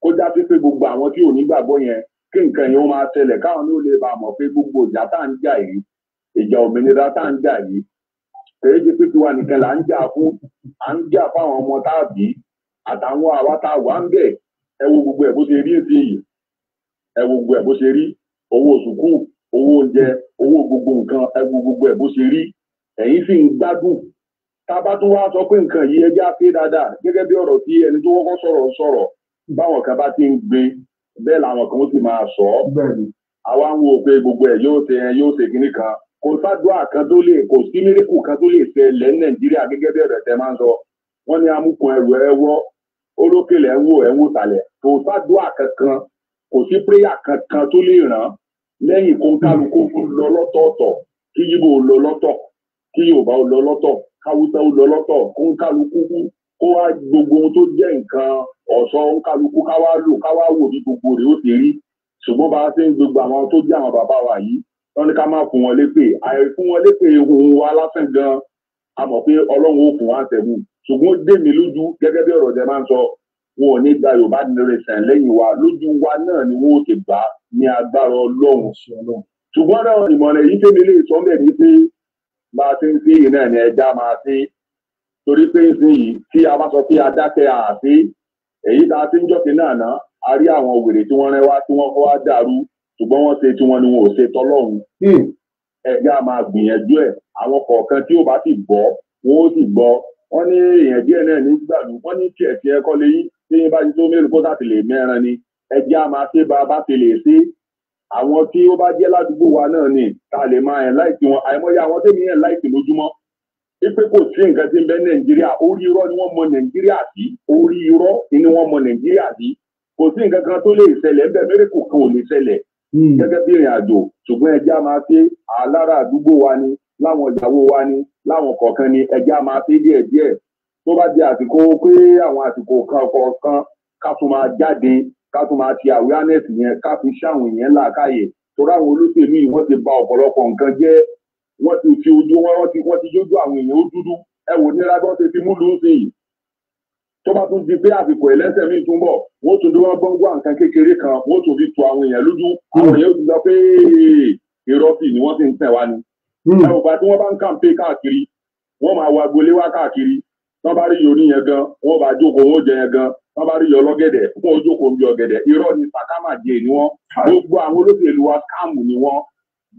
kó já sí pé gbogbo àwọn tí ò ní gbàgbọ́ yẹn, kí nǹkan yẹn ó máa ṣẹlẹ̀, káwọn ní ó lè bá a mọ̀ pé gbogbo ìjà tá à ń jà yìí, ìjà òmìnira tá à ń jà yìí, kèé ṣe pé tiwa nìkan là ń jà fún. À ń jà fáwọn ọmọ tá a bí àtàwọn àwa tá a wà ń bẹ̀. Ẹ wo gbogbo ẹ̀ bó ṣe rí sí yìí, ẹ wo gbogbo ẹ̀ bó ṣe rí, owó sùkúù, owó oúnjẹ, owó gbogbo nǹkan, ẹ wo gbogbo ẹ̀ bó ṣe rí. Ẹ̀yin sì ń gbádùn. Tá a bá tún wá sọ pé nǹkan yìí, ẹjẹ́ á pé dáadáa, gẹ́gẹ́ bí ọ̀rọ̀ tí ẹni tó kọ́kọ́ sọ̀rọ̀ sọ̀rọ̀, báwọn kan bá ti ń gbé bẹ́ẹ̀ làwọn kan ó sì máa sọ ọ́. Àwa ń wo pé gbogbo ẹ̀ yóò ṣe, yóò ṣe kinní kan. Kò sádùá kan tó lè, kò sí miracle kan tó lè ṣẹlẹ̀ ní Nàìjíríà. Gẹ́gẹ́ bí ọ̀rọ̀ tẹ máa ń sọ, wọ́n ní amúkun ẹrù ẹ wọ́, olókèlè ẹ̀ ń wò, ẹ̀ ń wò tàlẹ̀. Kò sádùá kankan, kò sí prayer kankan tó lè ràn lẹ́yìn kó kálukú lọ lọ́tọ̀ọ̀tọ̀, kí Yíbò lọ lọ́tọ̀, kí Yorùbá lọ lọ́tọ̀, káwúsá ó lọ lọ́tọ̀, kó kálukú kó wá gbogbo ohun tó jẹ́ nǹkan ọ̀ṣọ́ kálukú, ká wá lò, ká wá wò bí gbogbo rẹ̀ ó ti rí. Ṣùgbọ́n bá a ṣe ń gbogbo àwọn tó jẹ́ àwọn bàbá wa yìí, wọ́n ní ká má fún wọn lépè, àìfún wọn lépè ohun wa lásán gan, a mọ̀ pé Ọlọ́run ó fún wa tẹ̀mú. Ṣùgbọ́n ó dé mi lójú, gẹ́gẹ́ bí ọ̀rọ̀ jẹ máa ń sọ, wọn ò ní gba Yorùbá nation lẹ́yìn wa. Lójú wa náà ni wọ́n ó ti gbà ní agbára Ọlọ́run. Ṣùgbọ́n náà, ìmọ̀ràn èyí tèmi lè sọ bẹ́ẹ̀ ni pé bá a ṣe ń ṣe yìí náà ni ẹja máa ṣe, torí pé ìsinyìí tí a bá sọ pé a dákẹ́ àṣe èyí tá a ti ń jọ́kẹ́ náà ná, a rí àwọn wèrè tí wọ́n rẹ́ wá, tí wọ́n kọ́ wá dàrú, ṣùgbọ́n wọ́n ṣe tí wọ́n ní wọn ò ṣe tọ́lọ́run. Ẹja máa gbìyànjú ẹ̀. Àwọn kọ̀ọ̀kan tí ó bá sì gbọ́, wọn ó sì gbọ́. Wọ́n ní èèyàn díẹ̀ náà ní gbàdú, wọ́n ní tiẹ̀ tiẹ̀ kọ́ lẹ́yìn tí yín bá ti tó mélòó kó sáà ti lè mẹ́ran ni. Ẹja máa ṣe bá a bá ti lè ṣe. Àwọn tí ó bá jẹ́ ládùúgbò wa náà ni tá a lè máa ẹ̀ láìsí wọn. Àìmọye àwọn tèmi ẹ̀ láìsí lójúmọ́ ipe kò sí nǹkan tí ń bẹ Nàìjíríà. Orí irọ́ ni wọ́n mọ Nàìjíríà sí, orí irọ́ ni wọ́n mọ Nàìjíríà sí. Kò sí nǹkan kan tó lè ṣẹlẹ̀ ńbẹ, miracle kan ò lè ṣẹlẹ̀ gẹ́gẹ́ bí ìrìn àjò. Ṣùgbọ́n ẹja máa ṣe àlára àdúgbò wa ni, láwọn ìyàwó wa ni, láwọn kọ̀ọ̀kan ni, ẹja máa ṣe díẹ̀díẹ̀. Tó bá di àsìkò pé àwọn àsìkò kan kọ̀ọ̀kan, ká tún máa jáde, ká tún máa ti awareness yẹn, ká fi ṣáwọn èèyàn làákàyè, torí àwọn olóṣèlú yìí, wọ́n ti bà ọ̀pọ̀lọpọ̀ nǹkan jẹ́. Wọ́n ti fi ojú wọn, wọ́n ti jójú àwọn èèyàn ó dúdú. Ẹ wò ní lábọ́ ṣe fi mú lù ú sí yìí. Tó bá tún di pé àsìkò ẹlẹ́sẹ̀ míì tún bọ̀, wọ́n tún dúró gbọ́ngbọ́n nǹkan kékeré kan, wọ́n tún fi tu àwọn èèyàn lójú. Àwọn èèyàn ó ti sọ pé irọ́ sì ni wọ́n sì ń tẹ̀ wá ni. Ẹ ò gbà tí wọ́n bá ń kàǹpé káàkiri, wọ́n máa wá agboolé wá káàkiri. Tọ́ bá rí yorí yẹn gan, wọ́n bá jókòó, wọ́n jẹ yẹn gan. Tọ́ bá rí yọ lọ́gẹ̀dẹ̀, wọ́n ó jókòó ń bí ọ̀gẹ̀dẹ̀. Irọ́ ni, sàkámàjẹ ni wọ́n. Gbogbo àwọn olóṣèlú wa, scam ni wọ́n,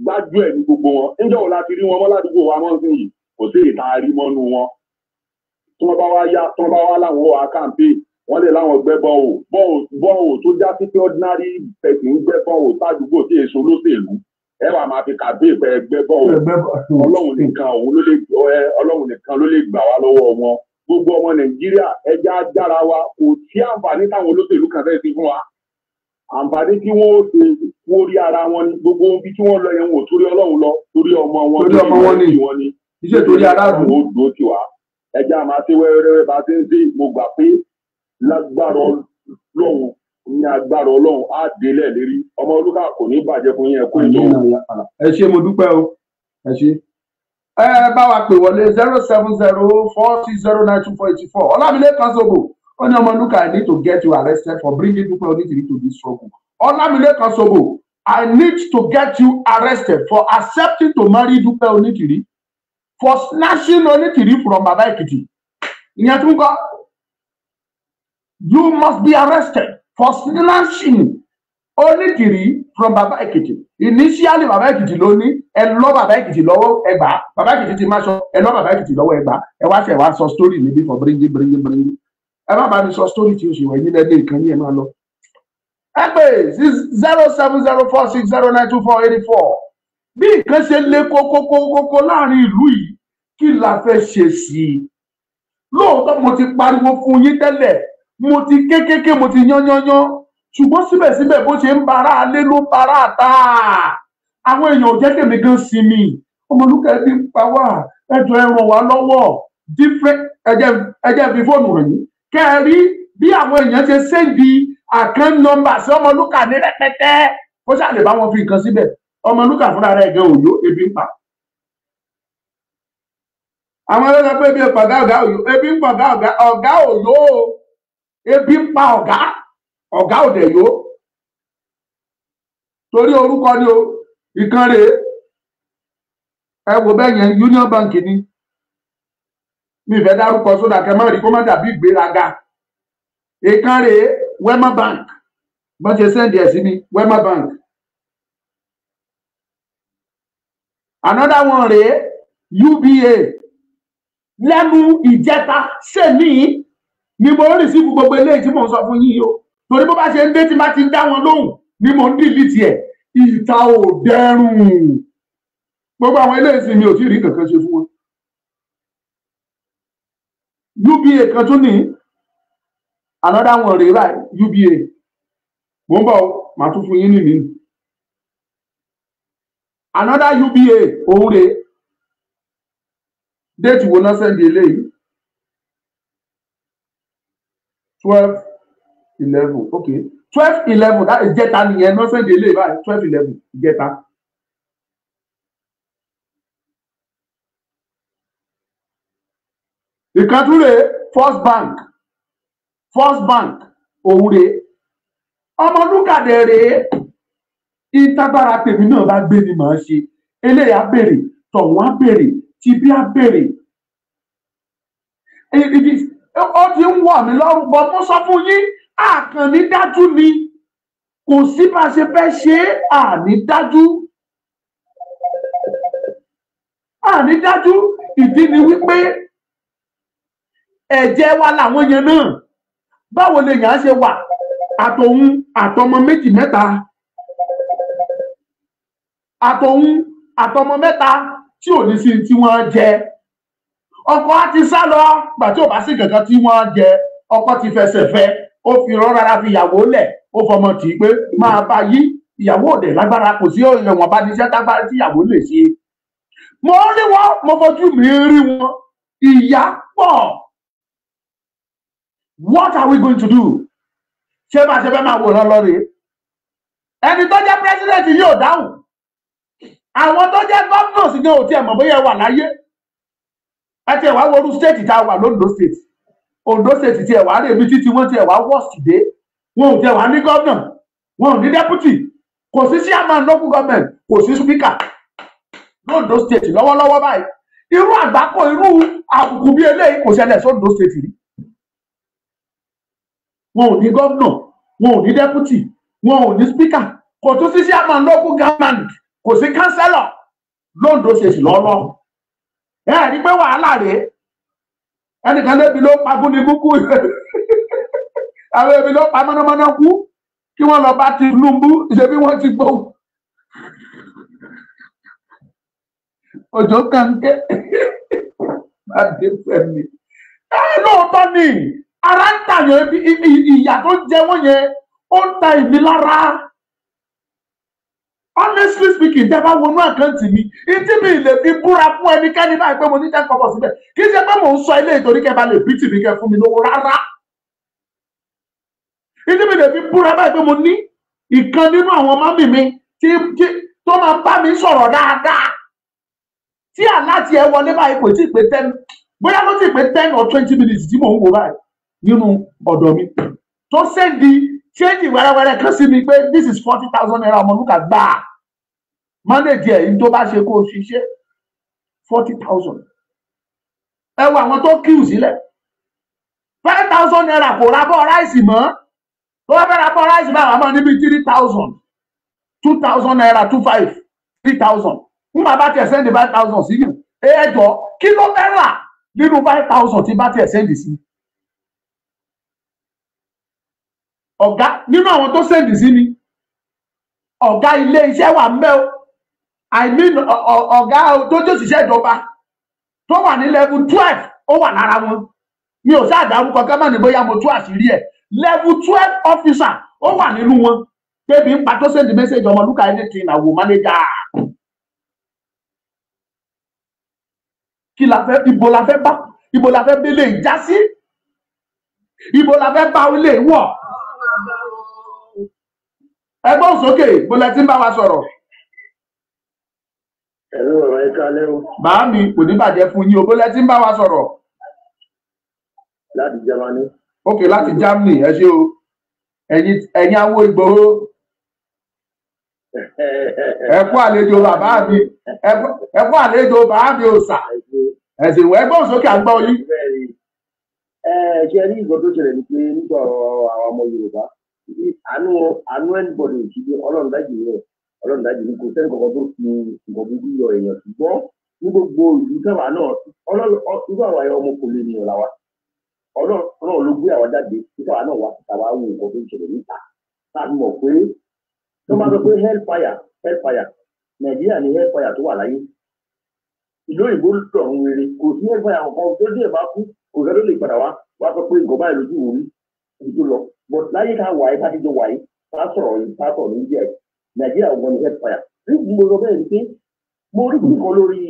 gbájú ẹ̀ ní gbogbo wọn. Níjọ́ wo la ti rí wọn mọ́ ládùúgbò wa mọ́ sí yìí? Kò sí ìta rí mọ́nú wọn. Tí wọ́n bá wá yá, tí wọ́n bá wá láwọn wà kàǹpé, wọ́n lè láwọn gbẹ́ borehole, borehole tó já sí pé ordinary person ń gbẹ́ borehole sádùúgbò tí èso olóṣèlú ẹ wà máa fi kàǹpé pé gbẹ́ borehole. Ọlọ́run nìkan òun ló lè, Ọlọ́run nìkan ló lè gbà wá lọ́wọ́ wọn. Gbogbo ọmọ Nàìjíríà, ẹja jára wa. Kò sí àǹfààní táwọn olóṣèlú kan fẹ́ sí fún wa. Àǹfààní tí wọ́n ó ṣe wọ́n rí ara wọn ní gbogbo ibi tí wọ́n lọ yẹn, wọn ò torí Ọlọ́run lọ, torí ọmọ wọn, torí ọmọ wọn ni. Wọn ni. Iṣẹ́ torí aráàlú. Ó dúró tì wá. Ẹja máa ṣe wẹ́rẹ́wẹ́rẹ́ bá ṣe ń ṣe. Mo gbà pé lágbára Ọlọ́run, ní agbára Ọlọ́run, á délẹ̀ lérí. Ọmọ olúkà, kò ní bàjẹ́ fún yín. Ẹ kó ètò. Ẹ ṣé, mo dúpẹ́ o, ẹ ṣé. Ẹ bá wa pè wọlé, 07046092484. Ọlámilékan Sobo ó ní, "Ọmọlúkà, I need to get you arrested for bringing Dúpẹ́ Onítìrí to this struggle." Ọlámilékan Sobo, I need to get you arrested for accepting to marry Dúpẹ́ Onítìrí, for snatching Onítìrí from Baba Ekiti. Ìyẹn tún kọ́. You must be arrested for snatching. Onítìrí from Baba Èkìtì. Initially Baba Èkìtì ló ní ẹ lọ Baba Èkìtì lọ́wọ́ ẹgbàá. Baba Èkìtì ti máa sọ ẹ lọ Baba Èkìtì lọ́wọ́ ẹgbàá. Ẹ wá ṣe wá sọ story níbí for bringing bringing bringing. Ẹ má bá mi sọ story tí o ṣe wọ̀ ẹ̀yin lẹ́nu ìkànnì ẹ̀ máa lọ. Ẹ pè 07046092484. Bí nǹkan ṣe le kókókókókó láàrin ìlú yìí, kí la fẹ́ ṣe sí i? Lóòótọ́ mo ti pariwo fún yín tẹ́lẹ̀, mo ti kékéké, mo ti yányányán, ṣùgbọ́n síbẹ̀síbẹ̀ bó ṣe ń bara alé ló bara àta. Àwọn èèyàn ò jẹ́ kèmí gan sinmi. Ọmọlúkà ẹbí ń pa wá, ẹ jọ̀ọ́ ẹ ràn wá lọ́wọ́. Different ẹ jẹ́ fi fóònù hàn yín. Kẹ́ ẹ rí bí àwọn èèyàn ṣe send account number sí Ọmọlúkà ní rẹpẹtẹ. Ó ṣáà lè bá wọn fi nǹkan síbẹ̀. Ọmọlúkà fúnra rẹ̀ gan òyò ebi ń pa. Àwọn ẹlẹ́sẹ̀ pé ebi ń pa ọ̀gá òyò, ebi ń pa ọ̀gá ọ̀gá òyò, ebi ń pa ọ̀gá ọ̀gá òdẹ̀ yó. Torí orúkọ ni o, ìkan rèé. Ẹ wo bẹ́ẹ̀ yẹn, Union Bank ni. Mi fẹ́ dárúkọ sódà kẹ má rí kó má dàbí ìgbéraga. Ìkan rèé, Wema Bank. Bọ́n ṣe sẹ́ndì ẹ̀ sí mi, Wema Bank. Another one rèé, UBA. Lẹ́nu ìjẹta sẹ́mi ni mo ń rìsífù gbogbo eléyìí tí mò ń sọ fún yín o. Torí bó bá ṣe ń dé tí má ti ń dá wọn lóhùn ni mò ń dìlítì ẹ̀. Ìta ò dẹrùn. Gbogbo àwọn eléyìí sì mi ò tí ì rí kankan ṣe fún wọn. UBA kan tún ní another one rèé báyìí, UBA. Mò ń bọ̀, màá tún fún yín ní mi. Another UBA òun rèé. Déètì wo náà sẹ́ndì eléyìí? 12/11, okay. 12/11, that is ìjẹta nìyẹn náà sẹ́ndì eléyìí báyìí, 12/11 ìjẹta. Ìkàtúrè First Bank, First Bank òun rèé. Ọmọlúkà dẹ̀ rèé. Ìtagbára tèmi náà bá gbé ni màá ṣe. Eléyìí á béèrè, tọ̀hún á béèrè, tibí á béèrè. Ó ti ń wọ̀ mí lọ́rùn bọ́, mo sọ fún yín, àkànní dájú ni. Kò sí bá a ṣe fẹ́ ṣe é, àní dájú. Àní dájú, ìdí ni wípé ẹ̀jẹ̀ wa làwọn yẹn náà. Báwo lè yàn án ṣe wà? Àtòun àtọmọ méjì mẹ́ta. Àtòun àtọmọ mẹ́ta tí ò ní sí tí wọ́n jẹ. Ọkọ á ti sá lọ, gbà tí ò bá sí kankan tí wọ́n jẹ. Ọkọ ti fẹsẹ̀ fẹ́, ó fi rán rárá fi ìyàwó lẹ̀, ó fọmọ tì í pé máa bá yí. Ìyàwó òdẹ lágbára, kò sí ìwọ̀n bá níṣẹ́ tágbára tí ìyàwó lè ṣe. Mo rí wọn, mo fojú mi rí wọn. Ìyà pọ̀. What are we going to do? Ṣé bá ṣe fẹ́ máa wòran lọ rèé? Ẹni tó jẹ́ president yóò dáhùn. Àwọn tó jẹ́ governors ní ò tiẹ̀ mọ̀ bóyá ẹ wà láyé. Ẹ tiẹ̀ wá worú state tá a wà lóńdó state. Ondo state tiẹ̀ wá rèébi títí wọ́n tiẹ̀ wá worst dé. Wọn ò tiẹ̀ wá ní governor, wọn ò ní deputy, kò sí chairman local government, kò sí speaker lóńdó state lọ́wọ́lọ́wọ́ báyìí. Irú àgbákò, irú àbùkù bí eléyìí kò ṣẹlẹ̀ sóńdó state rí. Wọn ò ní governor, wọn ò ní deputy, wọn ò ní speaker, kò tún sí chairman local government, kò sí councillor lóńdó state lọ́lọ́. Ẹ rí pé wàhálà rèé. Ẹnìkan lébi ló pa gúnigúnkú, àwọn ebi ló pa mọ́nàmọ́ná kú, kí wọ́n lọ bá Tinubu ṣe bí wọ́n ti gbóhùn. Òjò kànké bàdé fẹ́mi. Ẹ lóòótọ́ ni ara ń tàyàn, ìyà tó ń jẹ wọ́n yẹn ó ń ta ìmí lára. Honestly speaking, tẹ́ bá wọnú àkáǹtì mi, ìtí mi lè fi búra fún ẹnikẹ́ni báyìí pé mo ní 10 kọ́bọ̀ síbẹ̀. Kì í ṣe pé mò ń sọ ilé ìtorí kẹ́ bá lè bí tìmí kẹ́ fún mi lówó rárá. Ìtí mi lè fi búra báyìí pé mo ní ìkan nínú àwọn mọ́mì mi tí tó máa bá mi sọ̀rọ̀ dáadáa. Tí àláti ẹ wọlé báyìí kò tí ì pé 10, bóyá ló ti pé 10 or 20 minutes tí mò ń wò báyìí nínú ọ̀dọ̀ mi. Tó sẹ́ndì ṣéǹjì wẹ́rẹ́wẹ́rẹ́ kan sí mi pé this is 40,000 naira Ọmọlúkà gbà. Manage ẹ̀ ní tó bá ṣe kó o ṣiṣẹ́ 40,000. Ẹ wo àwọn tó kíù sílẹ̀. 5,000 naira kò ra bọ́ ráìsì mọ́. Tó bá fẹ́ ra abọ́ ráìsì báwa máa níbi 3,000, 2,000 naira, 2,500, 3,000. Nígbà bá tiẹ̀ send 5,000 sí yìí, ẹ jọ kí ló fẹ́ rà nínú 5,000 tí bá tiẹ̀ send sí? Ọ̀gá nínú àwọn tó send sí ni ọ̀gá ilé iṣẹ́ wà ń bẹ̀ o. I mean ọ̀gá tó jẹ́ òṣìṣẹ́ ìjọba tó wà ní level 12 ó wà lára wọn. Mi ò sáà dárúkọ ká má ní bóyá mo tú àṣírí ẹ̀. Level 12 officer ó wà nínú wọn. Tẹ́bi ń pa tó send message Ọmọlúkà anything I will manage. Kí la fẹ́, ibo la fẹ́ bá, ibo la fẹ́ bẹ́lẹ̀ ìjà sí, ibo la fẹ́ bá ilé wọ̀. Ẹgbọ́n sókè, bó lẹ ti ń bá wa sọ̀rọ̀. Ẹ̀rọ ọ̀rọ̀ ẹ káalẹ́ o. Bàá mi kò ní bàjẹ́ fún yín o, bó lẹ ti ń bá wa sọ̀rọ̀. Láti Germany. Ok, láti Germany, ẹ ṣé o. Ẹ̀yin awo Ìgbòho. Ẹ kú àlejò bàbá mi, ẹ kú àlejò bàá mi òòṣà. Ẹ̀sìn ìwé ẹgbọ́n sókè àgbọ̀ yín. Ẹ ṣe rí nǹkan tó ṣẹlẹ̀ ni pé nígbà ọ̀rọ̀ àwọn ọmọ Yorùbá, àánú anybody ò sí bí Ọlọ́run dájú rẹ̀, Ọlọ́run dájú ní kò sẹ́ni kankan tó fi nǹkan burúkú yọ èèyàn, ṣùgbọ́n ní gbogbo ìlú táwa náà Ọlọ́run irú àwa ọmọ kò lè nìyàn làwa. Ọlọ́run ló gbé àwa jáde kí táwa náà wá síta wá wo nǹkan tó ń ṣẹlẹ̀ níta. Tá a mọ̀ pé tó máa sọ pé hellfire, hellfire, Nàìjíríà ni hellfire tó wà láyé. Ìlú òyìnbó lọ̀run rere, kò sí hellfire kankan tó dé bá kú, kò sẹ́ ló lè padà wá wá sọ pé nǹkan báyìí lójú òrí ibi tó lọ. But láyé ká wà yìí, bá ti jọ wà yìí, ká sọ̀rọ̀ yìí, ká sọ̀rọ̀ ní díẹ̀, Nàìjíríà wọn ni hellfire. Ní mo sọ bẹ́ẹ̀ ni pé mo rí kíkan lórí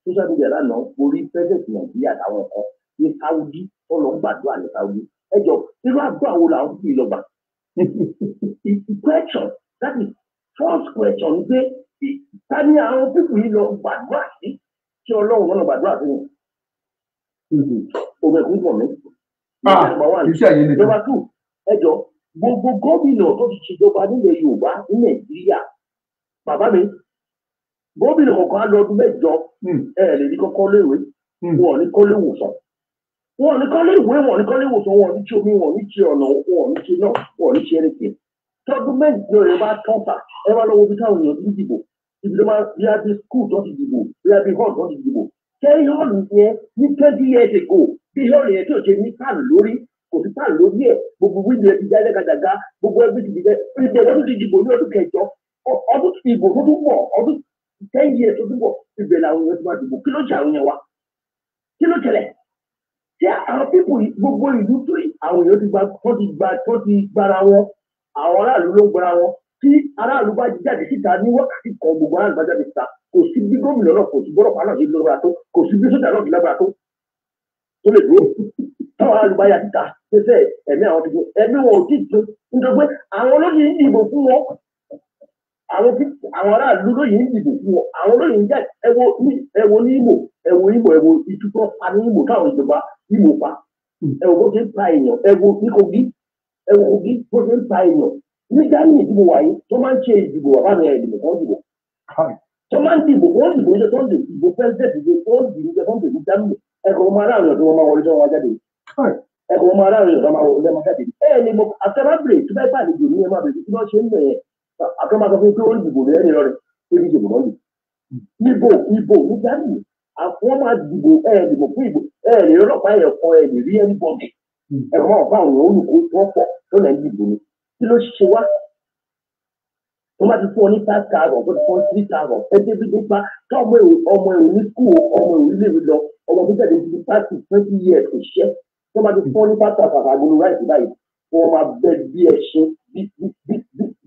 social media lánàá, mo rí president Nàìjíríà àtàwọn kan ní Saudi tó lọ ń gbàdúrà ní Saudi. Ẹ jọ, irú àdúrà wo làwọn fi lọ gbà? The question, that is first question pé ta ni àwọn pípù yìí lọ gbàdúrà sí tí Ọlọ́run wọn lọ gbàdúrà sí wọn? Òmẹ̀kún pọ̀ mí. Number two, ẹ jọ, gbogbo gómìnà tó ti ṣèjọba nílẹ̀ Yorùbá ní Nàìjíríà, bàbá mi, gómìnà kọ̀ọ̀kan á lọ ọdún mẹ́jọ, ẹ lè ní kọ́kọ́ léèwé, wọn ò ní kọ́ léwòsàn. Wọn ò ní kọ́ léèwé, wọn ò ní kọ́ léwòsàn, wọn ò ní ṣe omi, wọn ò ní ṣe ọ̀nà, wọn ò ní ṣe náà, wọn ò ní ṣe anything. Tọdún mẹ́jọ rẹ bá tán fà, ẹ wá lọ́wọ́ bí táwọn èèyàn ti ń dìbò, ibi tó máa bí a bí school tó ti dìbò, bí a bí hall tó ti dìbò. Kẹ́rí hall yẹn ní 20 years ago, bí hall yẹn tí ò ṣe ní pààlù lórí, kò sí pààlù lórí ẹ̀, gbogbo wíńdò ẹ̀ ti já lẹ́gàdàgà, gbogbo ẹbí ti dìbò, ibẹ̀ lọ́dún ti dìbò ní ọdún kẹjọ, ọdún ìbò tó tún bọ̀, ọdún 10 years tó tún bọ̀, ibẹ̀ làwọn èèyàn ti máa dìbò. Kí ló ṣe àwọn yẹn wa? Kí ló ṣẹlẹ̀? Ṣé àwọn pípò gbogbo ìlú tó àwọn èèyàn ti gba tó ti gbára wọn, àwọn aráàlú ló ń gbára wọn. Tí aráàlú bá jáde síta ní wákàtí kan, gbogbo aráàlú bá jáde síta, kò sí bí gómìnà náà, kò sí bọ́lọ́pàá náà ṣe lágbára tó, kò sí bí sójà náà ṣe lágbára tó tó lè dúró. Táwọn aráàlú bá yà síta ṣẹṣẹ ẹ̀mí àwọn tuntun, ẹ̀mí wọn ò tí ì tó, nítorí pé àwọn olóyè ń dìbò fún wọn, àwọn aráàlú lóyè ń dìbò fún wọn, àwọn olóyè ń jáde. Ẹ wo ní Imo, ẹ wo Imo, ẹ wo ìtútọ́ pa ní Imo táwọn ìjọba Imo pa, ẹ wo bó ṣe ń pa èèyàn, ẹ wo ní Kogi, ẹ wo Kogi bó ṣe ń pa èèyàn. Ní Germany tí mo wà yìí, tó máa ń ṣe ìdìbò, bàbá mi ìdìbò kan dìbò, tó máa ń dìbò, wọ́n dìbò níjọ́ tó ń dìbò president, ìdìbò tó ń dìbò níjọ́ tó ń dìbò Germany, ẹ̀kọ́ ọmọ aráàlú tó máa wọlé tó máa jáde, ẹ̀kọ́ ọmọ aráàlú tó máa wọlé tó máa jáde. Ẹ ní mo àtẹ̀rábìrì tó bá ìpàdé ní ẹ máa bèrè tí wọ́n ṣe ń bẹ̀ yẹn, àtọ́ máa sọ fún pé ó ń dìbò ní ẹni lọ́rẹ̀ tó ń dìbò lọ́rẹ̀. Níbo ibo ní Germany, àwọn máa dìbò, ẹ dìbò fún ìbò, ẹ lè ọlọ́pàá ẹ̀ kan, ẹ lè rí anybody, ẹ̀kọ́ máa bá àwọn olùkó tó pọ̀ tó lẹ́ ń dìbò ni. Kí ló ṣe wá? Tó bá ti fún ọ ní 5,000, tó ti fún ọ ní 3,000, ẹ débi nípa tó ọmọ èrò ní skul, ọmọ èrò ilé ìwé lọ, ọmọ tó jáde ti pàṣẹ 20 years kò ṣiṣẹ́. Tó bá ti fún ọ ní 5,000 àgolo ráìsì báyìí, wọ́n máa bẹ bí ẹṣin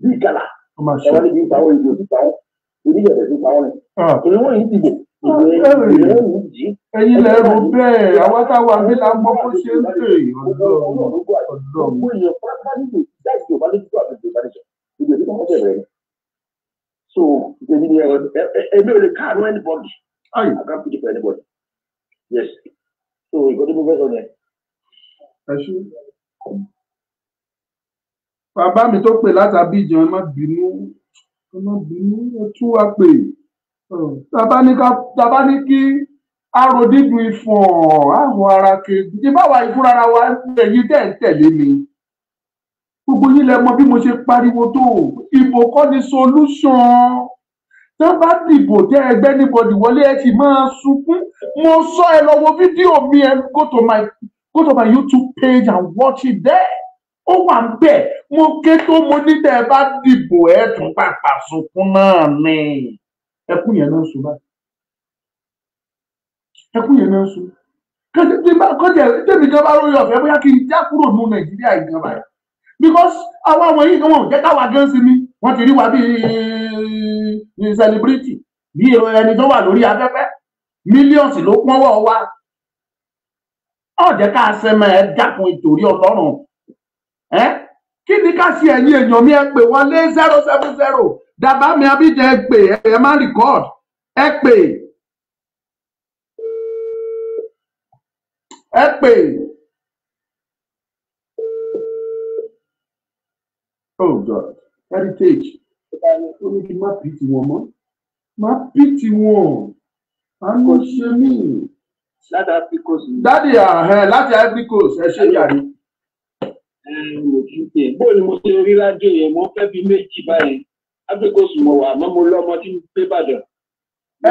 bí gàlà. Ẹ wá níbi ìpa wọn, ìdò ìpa wọn, oníyẹ̀bẹ̀ sí ìpa wọn ni. Torí wọ́n yìí dìbò, ìwé yìí jí. Ẹ̀yin lẹ rò bẹ́ẹ̀, àwa táwa mi la mọ̀ bó ṣe ń pè ọ̀dọ́. So, èmi ò lè káàánú anybody. I can't pity for anybody. Yes. So, ìkọ́ tó mú fẹ́ sọ yẹn. Ẹ ṣé. Bàbá mi tó pè láti Abidjan, ẹ má bínú, ẹ má bínú, ẹ tún wá pè. Tàbá ní kí arò dídùn ìfọ̀n àwọn ará kejì. Ìbáwa ìfúnra wa ẹ̀yin tẹ̀ ń tẹ̀lé mi. Gbogbo yín lẹ mọ̀ bí mo ṣe pariwo tó, ìbò kọ́ ni solution. Tó bá dìbò tẹ ẹgbẹ́ níbọdì wọlé, ẹ sì máa sunkún. Mo sọ, ẹ lọ wo fídíò mi, ẹ go to my YouTube page and watch it there. Ó wà ń bẹ̀. Mo ké tó, mo ní tẹ ẹ bá dìbò, ẹ tún pàpà sunkún náà ni. Ẹkún yẹn náà sùn báyìí, ẹkún yẹn náà sùn. Kọjá tèmi kan bá lórí ọ̀fẹ́, bóyá kí n já kúrò nínú Nàìjíríà yìí gan báyìí, because àwọn àwọn yìí kan, wọn ò jẹ́ káwa gan sí mi. Wọ́n ti rí wa bíi celebrity, bí ẹni tó wà lórí afẹ́fẹ́, millions ló pọ́nwọ́ wa. Ó jẹ́ ká sẹ́mẹ̀. Ẹ dákun, ìtòrí Ọlọ́run, ẹ kí ni ká ṣe? Ẹ̀yin èèyàn mi, ẹ pè wọlé 070. Dàbá mi abíjẹ, ẹ pè, ẹ má record, ẹ pè, ẹ pè. Oh God, heritage ó ní kí n má pity wọn mọ́, má pity wọn, àánú ṣe mí. Láti Ivory Coast. Daddy ẹ̀ láti Ivory Coast, ẹ ṣe jàre. Mo kì í pè bó ni mo ṣe rí rájò yẹn, mo fẹ́ bí méjì báyìí. Ivory Coast mo wà, àmọ́ mo lọ́mọ tí mo gbé Ìbàdàn. Ẹ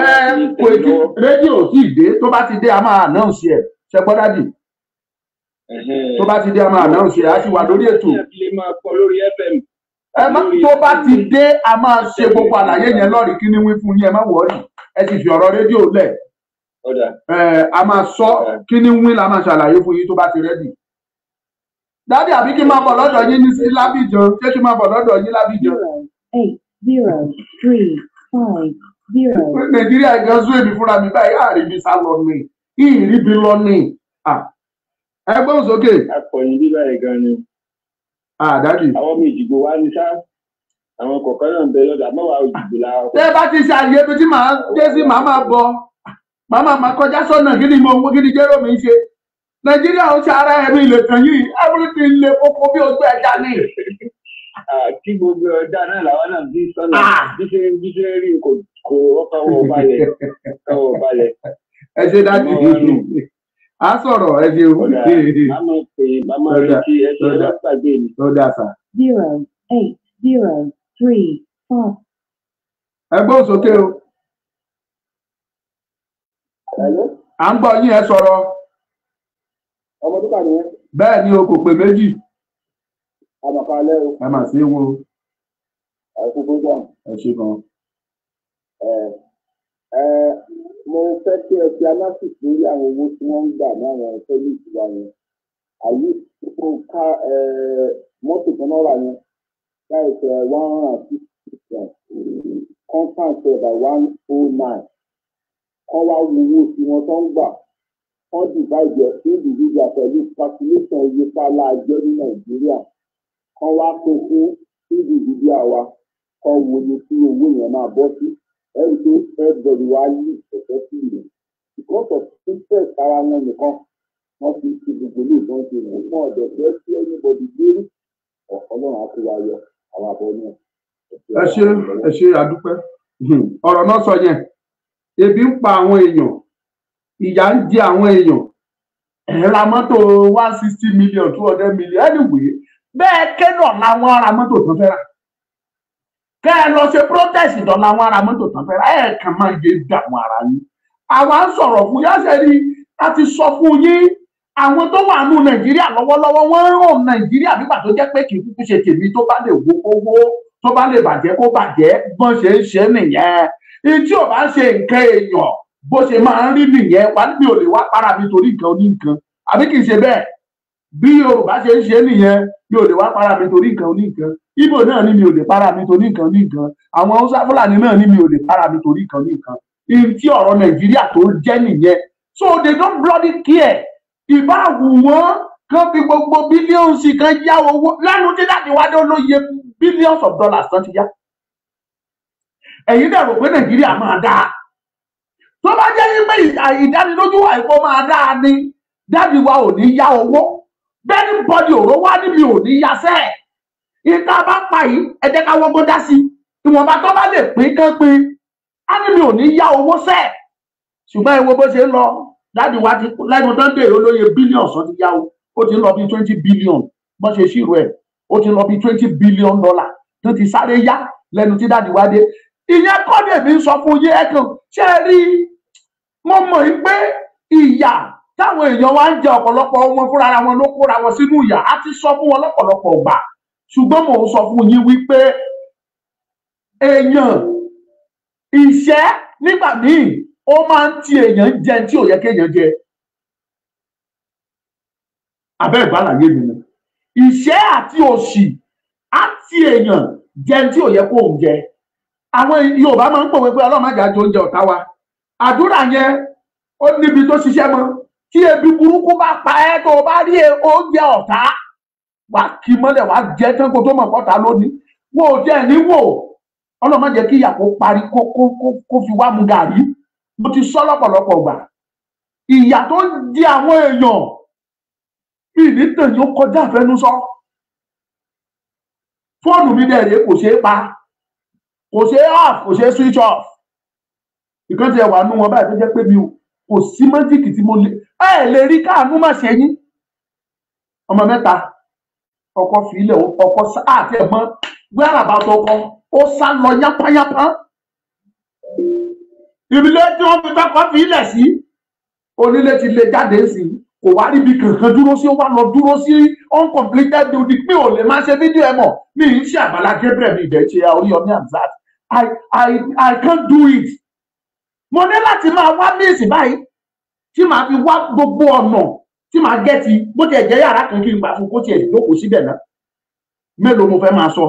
kò tí rédíò tí ì dé. Tó bá ti dé, a máa announce ẹ. Ṣe gbọ́, daddy? Tó bá ti dé, a máa announce ẹ. A sì wà lórí ètò. Ẹ máa gbọ́ lórí FM. Ẹ má, tó bá ti dé, a máa ṣe gbogbo àlàyé yẹn lọ́ọ̀rì. Kí ni wí fún yín? Ẹ má worry, ẹ sì fi ọ̀rọ̀ rédíò lẹ̀. Ẹ a máa sọ kí ni wí la máa ṣàlàyé fún yín tó bá ti ready. Daddy, àbí kí n máa bọ̀ lọ́dọ̀ yín ní sí lábìjan? Ṣé kí n máa bọ̀ lọ́dọ̀ yín lábìjan? 8 0 3 5 0. Nàìjíríà gan sún èmi fúnra mi báyìí, àríbi sá lọ ni, ìríbi lọ ni. Ẹ gbóhùn sókè. Akọ̀yìn bí báyìí gan ni. Daddy. Àwọn ọmọ Ìjìgbò wa ní sá, àwọn kọ̀ọ̀kan náà ń bẹ lọ́dọ̀, àmọ́ wa Òjìgbò la. Tẹ́ bá ti ṣe àyè ibi tí màá dé sí, màá máa bọ̀, màá máa kọjá sọ́nà. Kí ni mo, kí ni jẹ́rọ mi ń ṣe? Nàìjíríà ó ṣe ara ẹ̀mí ilé tàn yìí, everything le koko bí ojú ẹja ní. Kí gbogbo ọjà náà làwọn náà bí sọ́nà bí ṣe rí kò ọkàn wọ̀ balẹ̀, ọkàn wọ̀ balẹ̀. Ẹ ṣe, daddy, a sọ̀rọ̀, ẹ ṣe o. Màmá pè, màmá retí, ẹ ṣe, ẹ bá gbàgbé mi. Ó dà sà. 0 8 0 3 5. Ẹ gbóhùn sókè o. À ń gbọ́ yín, ẹ sọ̀rọ̀. Ọmọ tó kà nìyẹn. Bẹ́ẹ̀ ni o, kò pè méjì. Àmàkà alẹ́ o. Ẹ mà sí wo. Àìkú program. Ẹ ṣe gan. Ẹ ẹ mo fẹ́ kí ẹ fi analysis lórí àwọn owó tí wọ́n ń gbà ní àwọn service wa yẹn. Àyè tó ká mọ́tò kan náà rà yẹn láì fẹ́ 160, compound by 109, kọ́ wá wo owó tí wọ́n tó ń gbà, kọ́ divide ẹ̀ individual pẹ̀lú calculation iye tá a la jẹ́ ní Nàìjíríà, kọ́ wá pín fún individual wa, kọ́ wo iye tí owó yẹn máa bọ́ sí. Ẹ rí i pé everybody wa live successfully because of interest ara wọn nìkan. Wọ́n fi ṣe gbogbo ilé ìtàn ṣe wọ́n mọ̀ ọ̀dọ̀ fẹ́ sí anybody lérí. Ọlọ́run á kó wa yọ àwọn àbọ̀ náà. Ẹ ṣe, ẹ ṣe, àdúpẹ́. Ọ̀rọ̀ náà sọ yẹn, ebi ń pa àwọn èèyàn, ìyà ń jẹ àwọn èèyàn, ẹ̀ ra mọ́tò 160 million, 200 million. Anyway, bẹ́ẹ̀ kẹ́nà làwọn ará mọ́tò tán fẹ́ rà. Kẹ́ ẹ lọ ṣe protest dọ̀la, àwọn ará mọ́tò tán fẹ́ rà. Ẹ̀ kàn máa yé dààmú ara yín. Àwa ń sọ̀rọ̀ fún yáṣẹ́ rí, a ti sọ fún yín. Àwọn tó wà nù Nàìjíríà lọ́wọ́lọ́wọ́, wọ́n ń ràn Nàìjíríà nígbà tó jẹ́ pé kì í kúkú ṣe tèmi. Tó bá lè wo owó, tó bá lè bàjẹ́, kó bàjẹ́. Bọ́n ṣe ń ṣe nìyẹn. Tí ò bá ń ṣe nǹkan èèyàn, bó ṣe máa ń rí nìyẹn. Wà níbi ò lè wá para mi torí nǹkan oníǹkan, àbí kì í ṣe bẹ́ẹ̀? Bí Yorùbá ṣe ń ṣe nìyẹn, mi ò lè wá para mi torí nǹkan oníǹkan. Ìgbò náà ní mi ò lè para mi torí nǹkan oníǹkan. Àwọn Haúsá Fúlàní náà ní mi ò lè para mi torí nǹkan oníǹkan. Ihun tí ọ̀rọ̀ Nàìjíríà tó jẹ́ nìyẹn. So they don't bloody care. Ìbá wù wọ́n kán fi gbogbo billions kan yá owó lẹ́nu tí láti wá dé olóye billions of dollars tán ti yá. Ẹ̀yin dẹ̀ rò pé Nàìjíríà máa dáa? Tó bá jẹ́ wípé ìdánilójú wà ìfọ́ máa dáa ni, daddy wa ò ní yá owó bẹ́ẹ̀ni bọ́dì òró wá ní mi ò ní yá sẹ́ẹ̀. Ìta bá pa yìí, ẹ jẹ́ ká wọ́gbọ́n dá sí ìwọ̀nba tó bá lè pín kán pín. Á ní mi ò ní yá owó sẹ́ẹ̀. Ṣùgbọ́n ẹ wo bó ṣe ń lọ. Daddy wa ti lẹ́nu tó ń dèrò lóye billions wọn ti yá o. Ó ti ń lọ bí 20 billion bọ́n ṣe ṣírò ẹ̀. Ó ti lọ bí $20 billion tó ti sáré yá lẹ́nu tí daddy wá dé. Ìyẹn kọ́ dèmí ń sọ fún yín. Ẹ kàn ṣé ẹ rí, mo mọ̀ yín pé ìyà táwọn èèyàn wa ń jẹ, ọ̀pọ̀lọpọ̀ wọn fúnra wọn ló kóra wọn sínú ìyà. Á ti sọ fún wọn lọ́pọ̀lọpọ̀ gbà, ṣùgbọ́n mò ń sọ fún yín wípé èèyàn ìṣẹ́ nígbà míì, ó máa ń ti èèyàn jẹ tí ò yẹ kéèyàn jẹ. Abẹ́ ìgbàláyé mi ni ìṣẹ́ àti òṣì á ti èèyàn jẹ tí ò yẹ kó ń jẹ. Àwọn Yorùbá máa ń pòwe pé Ọlọ́run má jẹ́ àjọ oúnjẹ ọ̀tá wa. Àdúrà yẹn, ó níbi tó ṣiṣẹ́ mọ́. Tí ebi burúkú bá pa ẹ́, tó o bá rí oúnjẹ ọ̀tá, wà á kì í mọ́lẹ̀, wà á jẹ tán kó tó mọ̀ pọ́ta lónìí. Wò ó jẹ́ ní wò. Ọlọ́run má jẹ́ kí ìyà kó parí kó fi wá mu gàrí. Mo ti sọ lọ́pọ̀lọpọ̀ gbà, ìyà tó ń di àwọn èèyàn bí nítàn yóò kọjá àfẹnusọ. Fóònù mi dẹ̀ rèé, kò ṣeé pa, kò ṣeé off, kò ṣeé switch off. Ìkan tí ẹ wà nú wọn báyìí tó jẹ́ pé mi ò kò sí magic tí mo lè ẹ lè rí káàánú má ṣe yín. Ọmọ mẹ́ta, ọkọ fìlẹ̀, ọkọ àti ẹ̀gbọ́n gbẹ́ràbà tọkọ, ó sá lọ yánpáyánpá. Ìbílẹ̀ tí wọ́n fi tọkọ fìlẹ̀ sí, onílé ti lè jáde sí i, kò wá ríbi kankan dúró sí. Ó wá lọ dúró sí uncompleted building. Mi ò lè máa ṣe fídíò ẹ mọ̀, mi ì ṣe Àgbàlá Gabriel, mi ìdẹ̀ ṣe Oríyọmí Hamzat. I can't do it. Mo ní láti máa wá míìsì báyìí tí màá fi wá gbogbo ọ̀nà tí màá get bó tiẹ̀ jẹ́ yàrá kan kí n gbà fún kó tiẹ̀ jókòó síbẹ̀ náà. Mélòó mo fẹ́ máa sọ?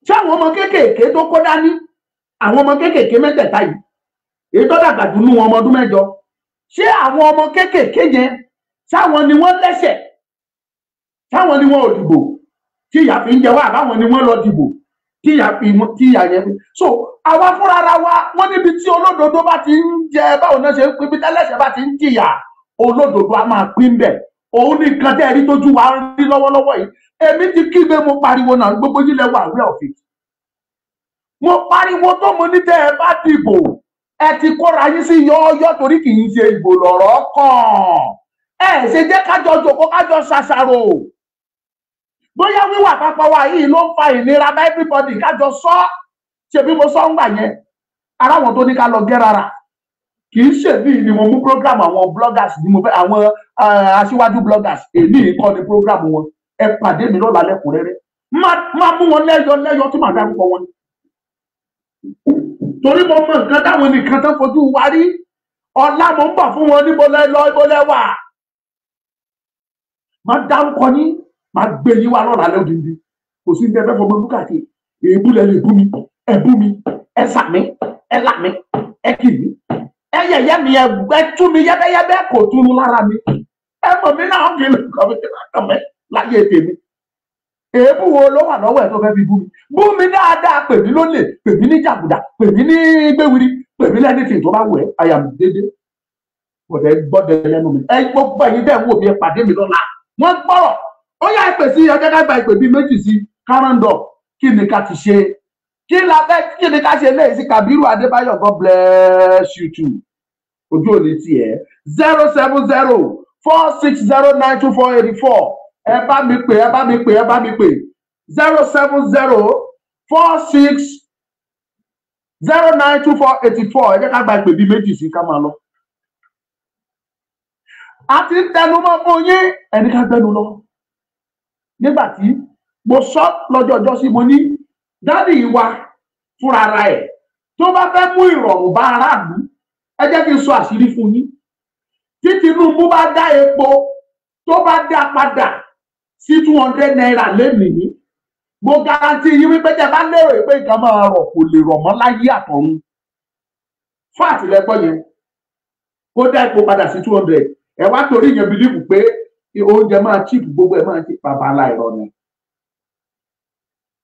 Ṣé àwọn ọmọ kéékèèké tó kó dání, àwọn ọmọ kéékèèké mẹ́tẹ̀ẹ̀ta yìí, èyí tó dàgbà jù nú wọn ọmọ ọdún 8, ṣé àwọn ọmọ kéékèèké yẹn, sáwọn ni wọ́n lẹ́sẹ̀? Sáwọn ni wọ́n ò dìbò tí ìyà fi ń jẹ wá? Àbáwọn ni wọ́n lọ dìbò tí ìyà fi tí ìyà yẹn fi so àwa fúnra wa? Wọ́n níbi tí olódodo bá ti ń jẹ, báwo náà ṣe ń pín, bí tẹ́lẹ̀ṣẹ̀ bá ti ń jìyà, olódodo á máa pín bẹ̀. Òun ní nǹkan tẹ́ ẹ rí tójú wa ń rí lọ́wọ́lọ́wọ́ yìí. Èmi ti kígbe, mo pariwo náà, gbogbo yín lẹ wà aware of it. Mo pariwo tó, mo ní tẹ́ ẹ bá dìbò, ẹ ti kóra yín sí yọ́ọ́yọ́, torí kì í ṣe ìbò lọ̀rọ̀ kàn. Ẹ ṣe jẹ́ kájọ jòkó, kájọ ṣàṣàrò bóyá wíwà papọ̀ wa yìí ló ń fa ìnira bá everybody, kájọ sọ. Ṣebí mo sọ ń gbà yẹn, ara wọn tó ní ká lọ gẹ́rara, kì í ṣèbí ni mo mú program àwọn bloggers ni mo fẹ́, àwọn aṣíwájú bloggers. Èmi kọ́ ni program wọn. Ẹ pàdé mi lọ́la lẹ́kùnrẹ́rẹ́. Má mú wọn lẹ́yọ lẹ́yọ tí màá dárúkọ wọn, torí mo mọ nǹkan táwọn nìkan tán fojú wa rí. Ọ̀la mo ń bọ̀ fún wọn. Níbo lẹ lọ? Ibo lẹ wà? Má dárúkọ yín, má gbé yín wá lọ́la lódìndín. Kò sí ní ẹfẹ́ fọmọ lúkàtì. Èébú lẹ lè bú mi, ẹ bú mi, ẹ sà mí, ẹ là mí, ẹ kì mí, ẹ yẹ̀yẹ́ mi, ẹ tú mi yẹ́bẹ́yẹ́bẹ́, kò túnú lára mi. Ẹ mọ̀ mí náà, fi kọ́ mi kọ́ mi láyé tèmi. Èébú wo ló wà lọ́wọ́ ẹ̀ tó fẹ́ fi bú mi? Bú mi dáadáa, pè mí lólè, pè mí ní jàgùdà, pè mí ní gbéwìrì, pè mí lẹ́ni tí tó bá wù ẹ́. Àyà mi dédé bọ̀dẹ̀ gbọ́dẹ̀ lẹ́nu mi. Ẹ gbogbo ẹ̀yin dẹ̀ ń wò mí, ẹ pàdé mi lọ́la. Wọ́n gbọ́rọ̀, ó yá ìpè sí ọjọ́ ká gba ìpè bíi méjì sí káràndọ̀. Kí ni ká ti ṣe? Kí la fẹ́? Kí ni ká ṣe léyìí sí? Kabiru Adébáyọ̀, God bless you too, ojú òní tiẹ̀. 07046092484. Ẹ bá mi pè, ẹ bá mi pè, ẹ bá mi pè. 07046092484. Ẹ jẹ́ ká gba ìpè bíi méjì sí ká máa lọ. A ti ń tẹnumọ́ fún yín, ẹni ká gbẹnu lọ. Nígbà tí mo sọ lọ́jọ́ ọjọ́ sí, mo ní daddy wa fúnra ara ẹ̀ tó bá fẹ́ mú ìrọ̀rùn bá aráàlú, ẹ jẹ́ kí n sọ àṣírí fún yín. Tí Tinubu bá dá epo, tó bá dá padà sí ₦200 lénìí, mo guarantee yín wípé tẹ́ bá lérò pé nǹkan máa rọ̀, kò lè rọ̀ mọ́ láyé àtọ̀run. Fún àtìlẹ́gbọ́ yẹn, kó dá epo padà sí 200, ẹ wá torí yẹn believe pé oúnjẹ máa cheap, gbogbo ẹ máa cheap, bàbá aláìrọ ni.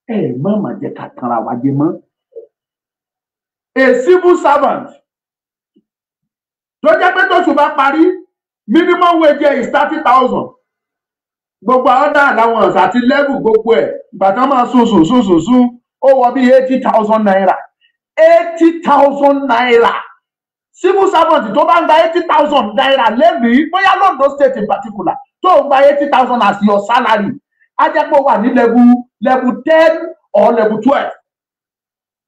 Ẹ má má jẹ́ ká tanra wa jẹ mọ́. A civil servant tó jẹ́ pé tóṣù bá parí, minimum wage is 30,000, gbogbo àwọn náà allowance àti level gbogbo ẹ̀, ìgbà tán máa sùn sùn sùn sùn sùn, ó wọ bí ₦80,000. ₦80,000, civil servant tó bá ń gba ₦80,000 lẹ́nìí, bóyá l'Ondo State in particular. Tó ń gba 80,000 as your salary, á jẹ́ pé ó wà ní level 10 or level 12.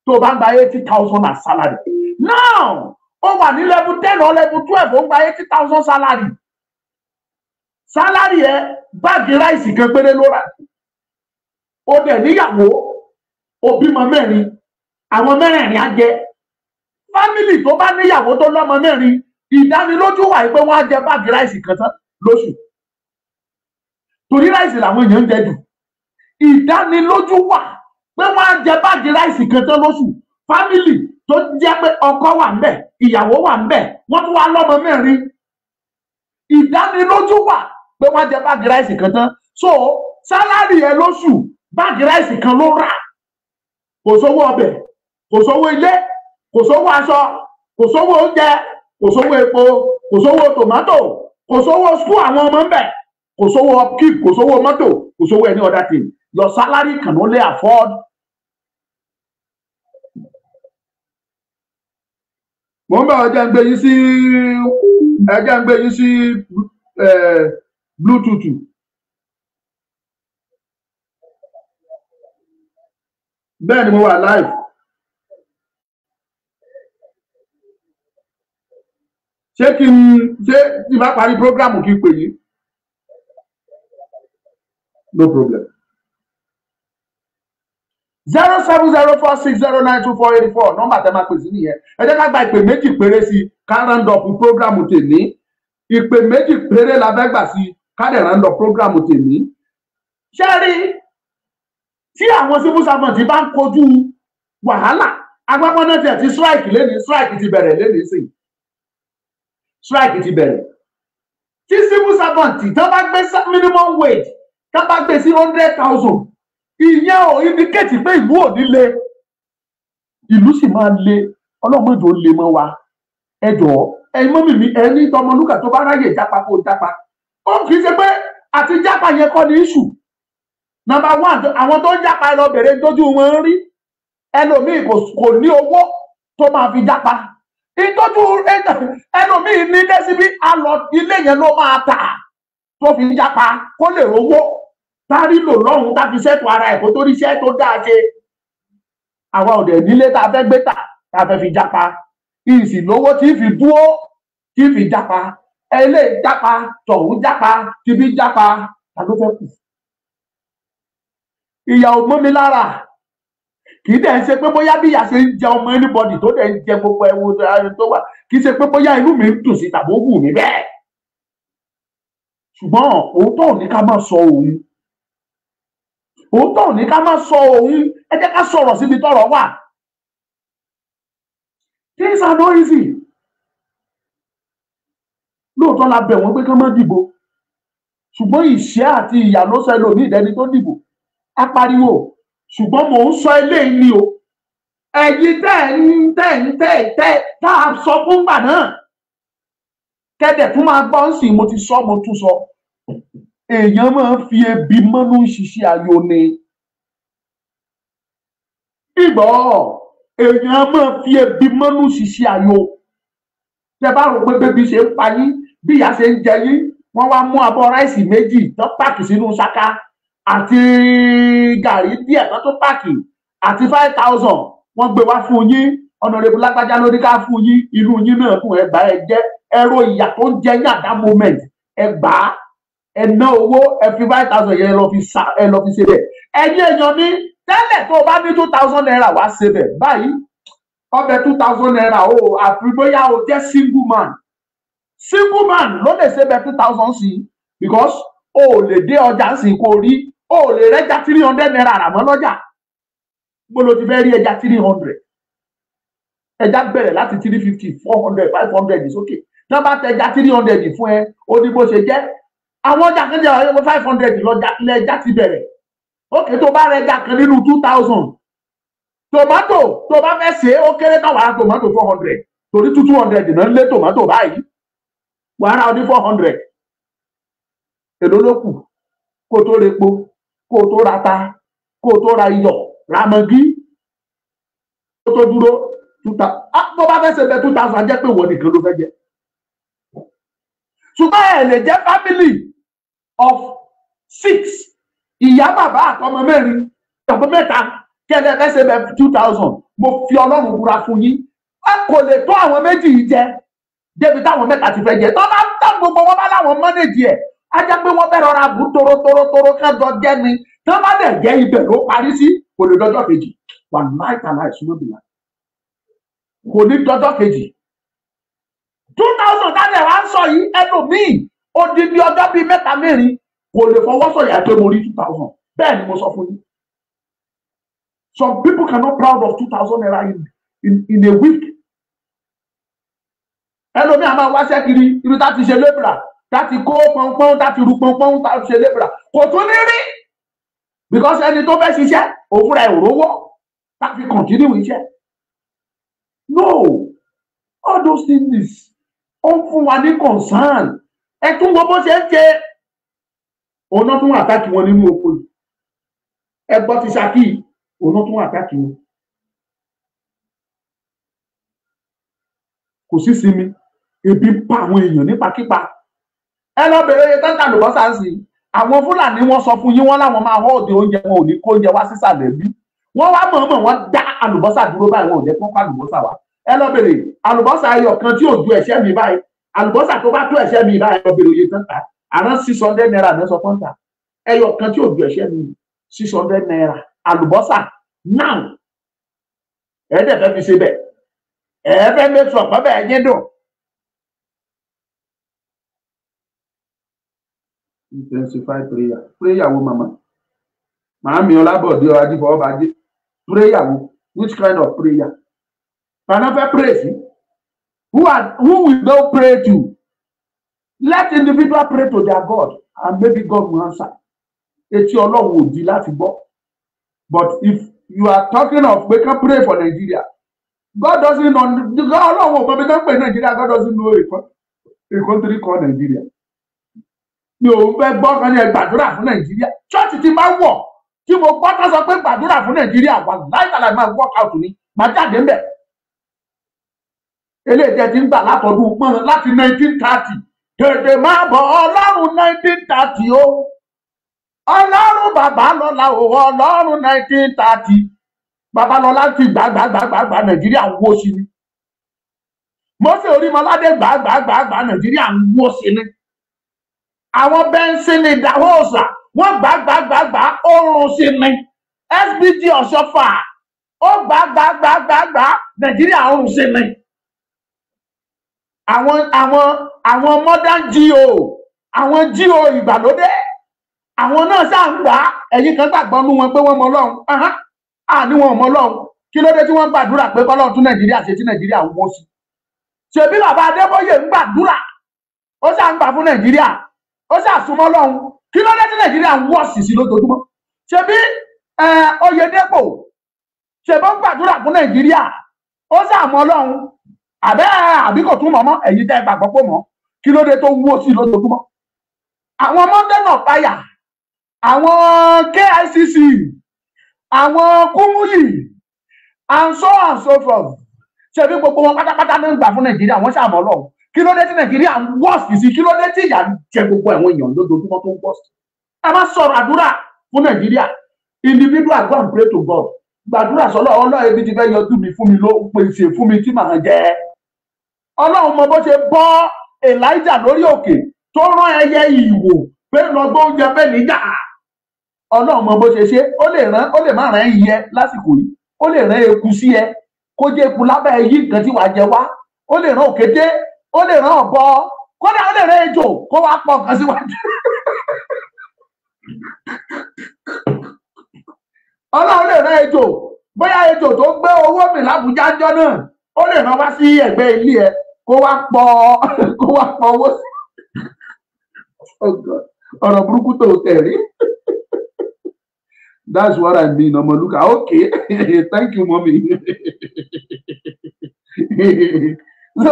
Tó bá ń gba 80,000 as salary now, ó wà ní level 10 or level 12, ó ń gba 80,000 salary. Salary ẹ, bag rice kan péré ló rà. Ó dẹ̀ níyàwó, ó bímọ mẹ́rin, àwọn mẹ́rẹ̀ẹ̀rin á jẹ. Family tó bá níyàwó tó lọ́mọ mẹ́rin, ìdánilójú wà pé wọ́n á jẹ bag rice kan tán lóṣù, torí rice làwọn èèyàn ń jẹ jù. Ìdánilójú wà pé wọ́n á jẹ bag rice kan tán lóṣù. Family tó jẹ́ pé ọkọ wà ńbẹ̀, ìyàwó wà ńbẹ̀, wọ́n tún wá lọ́mọ mẹ́rin, ìdánilójú wà pé wọ́n á jẹ bag rice kan tán. So salary ẹ lóṣù, bag rice kan ló rà. Kò sówó ọbẹ̀, kò sówó ilé, kò sówó aṣọ, kò sówó oúnjẹ, kò sówó epo, kò sówó tòmátò, kò sówó school àwọn ọmọ ńbẹ̀, kò sówó upkeep, kò sówó mọ́tò, kò sówó any other thing. Your salary can only afford. Mo ń bá ọjà ń gbé yín sí, ẹjẹ ń gbé yín sí Bluetooth. Bẹ́ẹ̀ ni mo wà live. Ṣé kí n ṣé tí bá parí program kí n pè yín? No problem. 07046092484, nọ́mbà tẹ́ máa pè sí nìyẹn. Ẹ jẹ́ ká gba ìpè méjì péré sí i, ká round up program tèmi. Ìpè méjì péré la fẹ́ gbà sí i, ká dẹ̀ round up program tèmi. Ṣé rí tí àwọn civil servant bá ń kojú wàhálà, agbábọ́n náà tiẹ̀ ti strike lẹ́ni, strike ti bẹ̀rẹ̀ lẹ́ni sí, strike ti bẹ̀rẹ̀. Tí civil servant tán bá gbé minimum wage, tán bá gbé sí 100,000, ìyẹn ò indicate pé ìlú ò ní le, ìlú sì máa le. Ọlọ́mọdé ò le mọ́ wa. Ẹ jọ̀ọ́, ẹ̀yin mọ́mì mi, ẹ ní tọmọlúkà tó bá ráyè jápa kó jápa. Ó kì í ṣe pé àti jápa yẹn kọ́ ní issue. Number one, àwọn tó ń jápa ẹ lọ bèrè tójú wọn ń rí. Ẹlòmíì kò ní owó tó máa fi jápa. Ìtọ́jú ẹlòmíì nílé síbí, á lọ ilé yẹn ló máa tà tó fi jápa kó lè rówó tárí lò lọ́hùn, tá fi ṣètò ara ẹ̀ kó tó ríṣẹ́ tó dáa ṣe. Àwa ò dẹ̀ nílé tá a fẹ́ gbé tà tá a fẹ́ fi jápa. Ìsì lówó tí fi dúró tí fi jápa. Ẹlẹ́ jápa, tọ̀hún jápa, tibí jápa, ta ló fẹ́ kù? Ìyà ò mọ́ mi lára. Kì í dẹ̀ ṣe pé bóyá bí ìyà ṣe ń jẹ ọmọ anybody tó dẹ̀ ń jẹ gbogbo ẹwu tó wà, kì í ṣe pé bóyá inú mi ń dùn sí tàbí ó wù mí bẹ́ẹ̀. Ṣùgbọ́n òótọ́ ò ní ká má sọ òun. Òótọ́ ò ní ká má sọ òun. Ẹ jẹ́ ká sọ̀rọ̀ síbi tọ́rọ̀ wà. Things are not easy. Lóòótọ́ la bẹ̀ wọ́n pé kán má dìbò. Ṣùgbọ́n ìṣẹ́ àti ìyà ló sọ ẹlòmíì dẹni tó dìbò. A pariwo, ṣùgbọ́n mò ń sọ eléyìí ni o. Ẹ̀yin tẹ́ tá a sọ fún gbà náà, kẹ́dẹ̀ tún máa gbọ́ ń sìn, mo ti sọ, mo tún sọ. Èèyàn máa ń fi ebi mọ́nú ṣiṣẹ́ ayọ̀ ni. Ìgbọ́, èèyàn máa fi ebi mọ́nú ṣiṣẹ́ ayọ̀. Tẹ́ bá rò pé bébí ṣe ń pa yín, bí ìyá ṣe ń jẹ yín, wọ́n wá mú abọ́ ráìsì méjì tán páàkì sínú ṣáká àti gàrí díẹ̀ tán tó páàkì àti 5,000, wọ́n gbé wá fún yín. Ọ̀nàrẹ́bù lágbájá ló ní ká fún yín, inú yín náà kún, ẹgbà ẹ jẹ́ ẹ̀rọ ìyà tó ń jẹ yín at that moment, ẹgbà ẹ ná owó, ẹ fi 5,000 yẹn lọ fi sa, ẹ lọ fi ṣe bẹ̀. Ẹ̀yin èèyàn mi, tẹ́lẹ̀ tó o bá ní 2,000 naira wá ṣe bẹ̀ báyìí, ọbẹ̀ 2,000 naira o, àfi bóyá o jẹ́ single man. Single man ló lè ṣe bẹ̀ 2,000 sí, because o ò lè dé ọjà sí kó rí, o ò lè rẹ́jà 300 naira rà mọ́ lọ́jà. Bó lo ti fẹ́ rí ẹja 300? Ẹja bẹ̀rẹ̀ láti 350, 400, 500 sókè. Tí wọ́n bá tẹ ẹja 300 fún ẹ, ó ní bó ṣe jẹ́. Àwọn ọjà kan jẹ́ 500 lọ́jà lẹ́ja ti bẹ̀rẹ̀. Ókè, tó bá rẹja kan nínú 2,000. Tòmátò tó bá fẹ́ ṣe é, ó kéré tán wàá tòmátò 400. Torí 200 náà ń lé tòmátò báyìí. Wàá ra ọdún 400. Èló ló kù? Kó tó repo, kó tó rata, kó tó ra iyọ̀, ra mọ́gí, kó tó dúró. Bó bá fẹ́ ṣe bẹ 2,000, jẹ́ pé ìwọ nìkan ló fẹ́ jẹ. Ṣùgbọ́n ẹ lè jẹ́ family of 6, ìyá bàbá àtọmọ mẹ́rin tàbí mẹ́ta, kẹlẹ fẹ́ ṣe bẹ 2000, mo fi Ọlọ́run búra fún yín, ẹ kò lè tó àwọn méjì yìí jẹ débi táwọn mẹ́ta ti fẹ́ jẹ. Tó bá tán gbogbo wọn bá láwọn mọ́nẹ́jì ẹ̀, á jẹ́ pé wọ́n fẹ́ rọra bù tóró kájọ jẹ́ ni. Tó bá dẹ̀ jẹ́ ibẹ̀ ló parí sí, kò lè dọjọ́ kejì. Wà láìka láì súnmọ́ bìlà, kò ní dọjọ́ kejì. 2000 daniel wá ń sọ yìí, ẹlòmíì odidi ọjọ́ bíi mẹ́ta mẹ́rin kò lè fọwọ́ sọ̀yà pé mo rí 2000. Bẹ́ẹ̀ ni mo sọ fún yín. Some people cannot proud of 2000 naira in a week. Ẹlòmíì a máa wáṣẹ́ kiri ibi tá ti ṣe lébìrà, tá ti kó pọnpọ́n, tá ti ru pọnpọ́n, tá ti ṣe lébìrà, kò tún ní rí, because ẹni tó fẹ́ ṣiṣẹ́ òun fúnra ẹ̀ ò rówó tá fi continue iṣẹ́. No, all those things ó ń fún wa ní concern. Ẹ tún wo bó ṣe ń ṣe, òun náà tún àtàkì wọn nínú oko yìí. Ẹ gbọ́ ti Ṣakí, òun náà tún àtàkì wọn. Kò sí sinmi, ebi ń pa àwọn èèyàn nípakípa. Ẹ lọ bèrè iye tán tàlùbọ́sà ń sìn. Àwọn Fúlàní wọ́n sọ fún yín, wọ́n láwọn máa hóòdì oúnjẹ, wọn ò ní kó oúnjẹ wá sísàlẹ̀ bí. Wọ́n wá mọ̀ọ́mọ̀ wọ́n dá àlùbọ́sà dúró báyìí, wọn ò jẹ́ kó kó àlùbọ́sà wá. Ẹ lọ bèrè àlùbọ́sà ẹyọ kan tí ò ju ẹ̀ṣẹ́ mi báyìí, àlùbọ́sà tó bá tó ẹ̀ṣẹ́ mi báyìí, ẹ lọ bèrè iye tán tà. Àrán 600 naira ní sọ fún ta. Ẹyọ kan tí ò ju ẹ̀ṣẹ́ mi 600 naira àlùbọ́sà now. Ẹ dẹ̀ fẹ́ fi ṣe bẹ́ẹ̀, ẹ fẹ́ make sure pé bẹ́ẹ̀ yín dùn. Intensify prayer. Prayer wo mama? Màámi Ọlábọ̀dé Ajífọwọ́bajé. Prayer wo? Which kind of prayer? Tàná fẹ́ pray sí? Who will they pray to? Let individual pray to their God and maybe God will answer. Etí Ọlọ́run ò di láti gbọ́. But if you are talking of we can pray for Nigeria, God doesn't know. Ọlọ́run ò mọ bí wọ́n pè Nigeria. God doesn't know a country called Nigeria. Mi ò fẹ́ gbọ́ kan ní ẹ gbàdúrà fún Nàìjíríà. Church ti máa ń wọ̀ tí mo gbọ́ ká sọ pé gbàdúrà fún Nàìjíríà, wà láìpàlà máa work out ni, máa jáde ńbẹ̀. Eléyìí tẹ́ ti ń gbà látọdún pọ́n láti 1930. Tètè máa bọ̀ Ọlọ́run 1930 o. Ọlọ́run bàbá lọ́la o, Ọlọ́run 1930. Bàbá lọ́la ti gbàgbàgbàgbà Nàìjíríà ń wó sí ni. Mósè Orímọládé gbàgbàgbàgbà Nàìjíríà ń wó sí ni. Àwọn Benson Idahosa wọ́n gbàgbàgbàgbà oorun sí ni. SBG Ọ̀ṣọ́fà ó gbàgbàgbàgbà Nàìjíríà oorun sí ni. Àwọn modern GO, àwọn GO ìgbàlódé, àwọn náà ṣáà ń gbà. Ẹ̀yin kan gbàgbọ́ nú wọn pé wọ́n mọ Ọlọ́run. Àní wọn ò mọ Ọlọ́run. Kí ló dé tí wọ́n gbàdúrà pé kọ́lọ́run tún Nàìjíríà ṣe tí Nàìjíríà ń wó sí? Ṣebí bàbá Adébóyè ń gbàdúrà, ó ṣáà ń gbà fún Nàìjíríà, ó ṣáà súnmọ́ Ọlọ́run. Kí ló dé tí Nàìjíríà ń wọ́ sí lójoojúmọ́? Ṣebí Oyèdépò ṣebí ó ń gbàdúrà fún Nàìjíríà, ó ṣáà mọ Ọlọ́run, àbẹ́ àbí kò tún mọ̀ mọ́? Ẹ̀yin tẹ́ gbàgbọ́ pò mọ́, kí ló dé tó wó sí lójoojúmọ́? Àwọn Mountain of Fire, àwọn KICC, àwọn Kúmúyì, and so and so forth, ṣebí gbogbo wọn pátápátá ló ń gbà fún Nàìjíríà, wọ́n ṣáà mọ̀ Ọlọ́run. Kí ló dé tí Nàìjíríà ń wọ́ọ̀sì sí? Kí ló dé tí ìyà ń jẹ gbogbo àwọn èèyàn lójoojúmọ́ tó ń wọ́ọ̀sì? Ẹ má sọ̀rọ̀ àdúrà fún Nàìjíríà. Individual go and pray to God. Gbàdúrà sọ́lọ́, Ọlọ́run ebi ti fẹ́ yọjú mi, fún mi ló pèsè fún mi tí màá jẹ. Ọlọ́run mọ bó ṣe bọ́ Elijah lórí òkè tó rán ẹyẹ ìwò pé lọ gbọ́ oúnjẹ bẹ́ẹ̀ níjà. Ọlọ́run mọ bó ṣe ṣe, ó lè rán, ó lè má rán ẹyẹ lásìkò yìí, ó lè rán eku sí ẹ, kó jẹ́ eku lábẹ́ yí nǹkan tí wàá jẹ wá, ó lè rán òkété, ó lè rán ọ̀bọ, kódà ó lè rán ejò kó wá pọ̀ nǹkan síwájú. Ọlọ́run lè rán ejò, bóyá ejò tó gbé owó mi l'Ábùjá jọ náà, ó lè rán wá sí ẹ̀gbẹ́ ilé ẹ kó wá pọ̀ owó sí. Ọ̀rọ̀ burúkú tó tẹ̀lé. That's what I mean, Ọmọlúkà. Okay, thank you, mommy. So,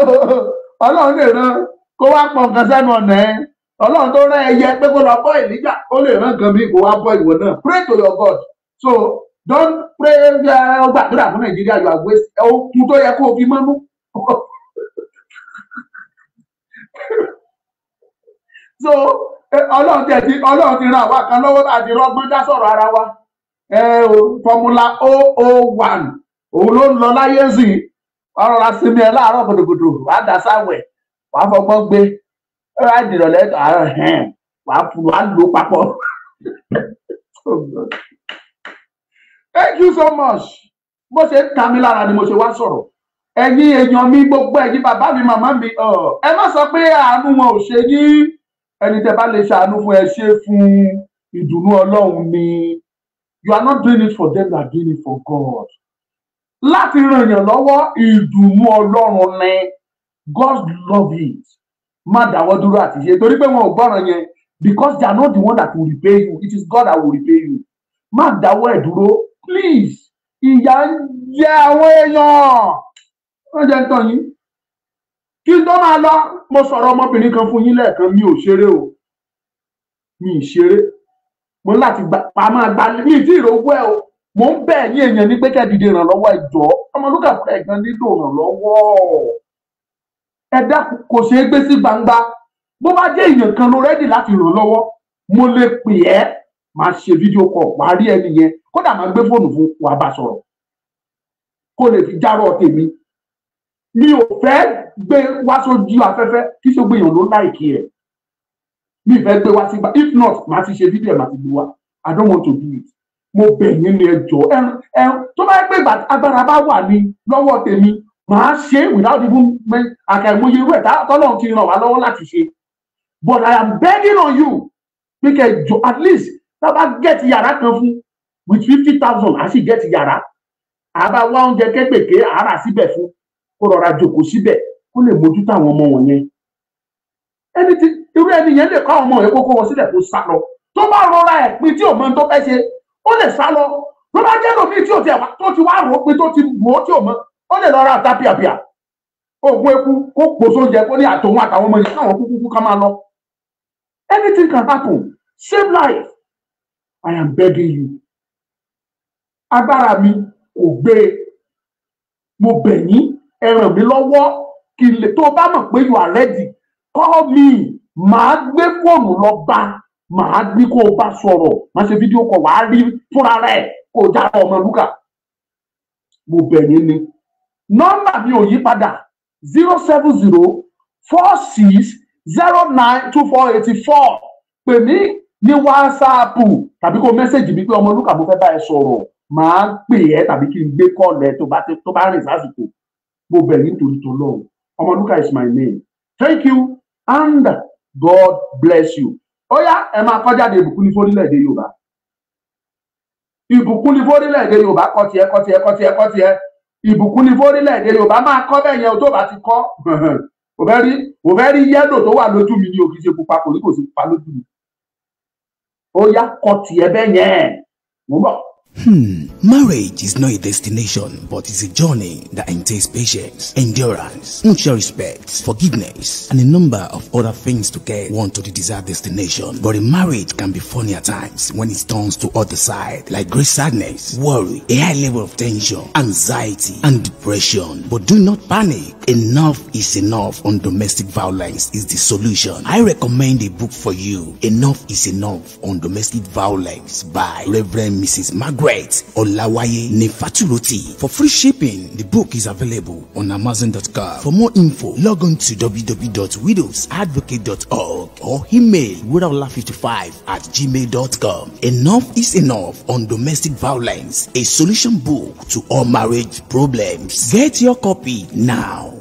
Ọlọ́run lè rán kó wá pọ̀ nǹkan sẹ́nu ọ̀nà ẹ̀. Ọlọ́run tó rán ẹyẹ pé kó lọ bọ́ Èlíjà, ó lè rán nǹkan bí kó wá bọ́ ìwọ náà. Pray to your God. So don't pray gbàdúrà fún Nàìjíríà, you are waste okun tó yẹ kó o fi mọ́nú. So Ọlọ́run tẹ̀ ti Ọlọ́run ti ran àwa kan lọ́wọ́ àti rọ́gbọ́n dá sọ̀rọ̀ ara wa. Ẹ o, Formula 001 òun ló ń lọ láyé sí i. Wàá rọra sinmi ẹ láàárọ̀ gbòdògbòdò, wàá dà sáwẹ̀, wàá fọgbọ́n gbé, ẹ wá dìrọ̀lẹ́ àárọ̀ hẹ́n, wàá wàá lò papọ̀. Thank you so much. Bó ṣe ń ta mí lára ni mo ṣe wá sọ̀rọ̀. Ẹ̀yin èèyàn mi, gbogbo ẹ̀yin bàbá mi, màmá mi, ẹ má sọ pé àánú wọn ò ṣe yín. Ẹni tẹ́ bá lè ṣàánú fún, ẹ ṣe fún, ìdùnnú Ọlọ́run ni. You are not doing it for them, you are doing it for God. Láti ràn yàn lọ́wọ́, ìdùnnú Ọlọ́run ni. God love it. Má dáwọ́ dúró àti ṣe torí pé wọn ò gbọ́ràn yẹn, because they are not the one that will repay you, it is God that will repay you. Má dáwọ́ ẹ̀ dúró, please. Ìyà ń jẹ àwọn èèyàn, wọ́n jẹ́ ń tàn yín. Kí n tó máa lọ, mo sọ̀rọ̀ ọmọbìnrin kan fún yín lẹ́ẹ̀kan. Mi ò ṣeré o, mi ì ṣeré. Mo ní láti gba pa máa gba mi ì tí ì rówó ẹ o. Mo ń bẹ̀ yín èèyàn ní pé kẹ́ dìde ìrànlọ́wọ́. Ẹ jọ̀ọ́, Ọmọlúkà fúnra ẹ̀ gan nílò ìrànlọ́wọ́. Ẹ dákun, kò ṣeé gbé sí gbangba. Bó bá jẹ́ èèyàn kan ló ready láti ràn lọ́wọ́, mo lè pè ẹ́, máa ṣe video call, wàá rí ẹni yẹn. Kódà máa gbé fóònù fún wàá bá sọ̀rọ̀ kó lè fi járọ̀ tèmi. Mi ò fẹ́ gbé wá sójú afẹ́fẹ́ kí ṣe gbé èèyàn ló like ẹ̀. Mi ì fẹ́ gbé wá sí gbà. If not, màá ti ṣe fídíò ẹ̀, màá ti gbé wá. I don't want to do it. Mo bẹ̀ yín ní, ẹ jọ̀ọ́. Ẹ ẹ tó bá yẹ pé ìgbà agbára bá wà ní lọ́wọ́ tèmi, màá ṣe without even àkàìmọye irú ẹ̀ tọ́lọ́run ti ràn wá lọ́wọ́ láti ṣe. But I am begging on you pé kẹ́ ẹ jọ̀ọ́, at least tá a bá get yàrá kan fún with 50,000, á sì get yàrá, àbá wá oúnjẹ kékèké àárà síbẹ̀ fún kó rọra jókòó síbẹ̀, kó lè mójútó àwọn ọmọ wọ̀nyẹn. Ẹni tí irú ẹni yẹn lè kọ́ àwọn ọmọ yẹn, kó kó wọn sílẹ̀, kó sá lọ. Tó bá rọra ẹ̀ pin tí ò mọ ohun tó fẹ́ ṣe, ó lè sá lọ. Tó bá jẹ́ lómi tí ò tiẹ̀ wá tó ti wá rò ó pin, tó ti wò ó tí ò mọ, ó lè lọ ra ata pìàpìà, oògùn eku, kó pò sóúnjẹ, kó ní àtòun àtàwọn ọmọ yẹn káwọn kúkú kú ká máa lọ. Anything can happen. Save life. I am begging you. Agbára mi kò gbé e. Mo bẹ̀ yín, ẹ ràn mí lọ́wọ́ kí n lè. Tó o bá mọ̀ pé you are ready, call me. Màá gbé fóònù lọ bá, màá ní kó o bá sọ̀rọ̀, màá ṣe video call, wàá rí fúnra rẹ̀ kó o já Ọmọlúkà. Mo bẹ̀ yín ni. Nọ́mbà mi ò yí padà: 07046092484. Pè mí ní WhatsApp tàbí kó message mi pé Ọmọlúkà, mo fẹ́ bá ẹ sọ̀rọ̀. Màá pè ẹ́ tàbí kí n gbé call ẹ tó bá rìn sásìkò. Mo bẹ̀ yín torí tọlọ́run. Ọmọlúkà is my name. Thank you and God bless you. Ó yá, ẹ máa kọjá de. Ìbùkún ní fórílẹ̀-èdè Yorùbá, ìbùkún ní fórílẹ̀-èdè Yorùbá. Kọ́ tiẹ̀, kọ́ tiẹ̀, kọ́ tiẹ̀, kọ́ tiẹ̀. Ìbùkún ní fórílẹ̀-èdè Yorùbá. Máa kọ́ bẹ́ẹ̀ yẹn o. Tó bá ti kọ́, kò fẹ́ rí yellow tó wà lójú mi ní o. Kì í ṣe pupa, kò ní kò sí pupa lójú mi. Ó yá, kọ́ tiẹ̀ bẹ́ẹ̀ yẹn. Mo ń bọ̀. Marriage is not a destination, but it's a journey that entails patience, endurance, mutual respect, forgiveness, and a number of other things to get one to the desired destination. But a marriage can be funny at times when it turns to other side, like great sadness, worry, a high level of tension, anxiety, and depression. But do not panic. Enough is Enough on Domestic Violence is the solution. I recommend a book for you. Enough is Enough on Domestic Violence by Reverend Mrs. Margaret Olawaye Nefaturoti. For free shipping, the book is available on Amazon.com. For more info, log on to www.widowsadvocate.org or email widowola55@gmail.com. Enough is Enough on Domestic Violence, a solution book to all marriage problems. Get your copy now.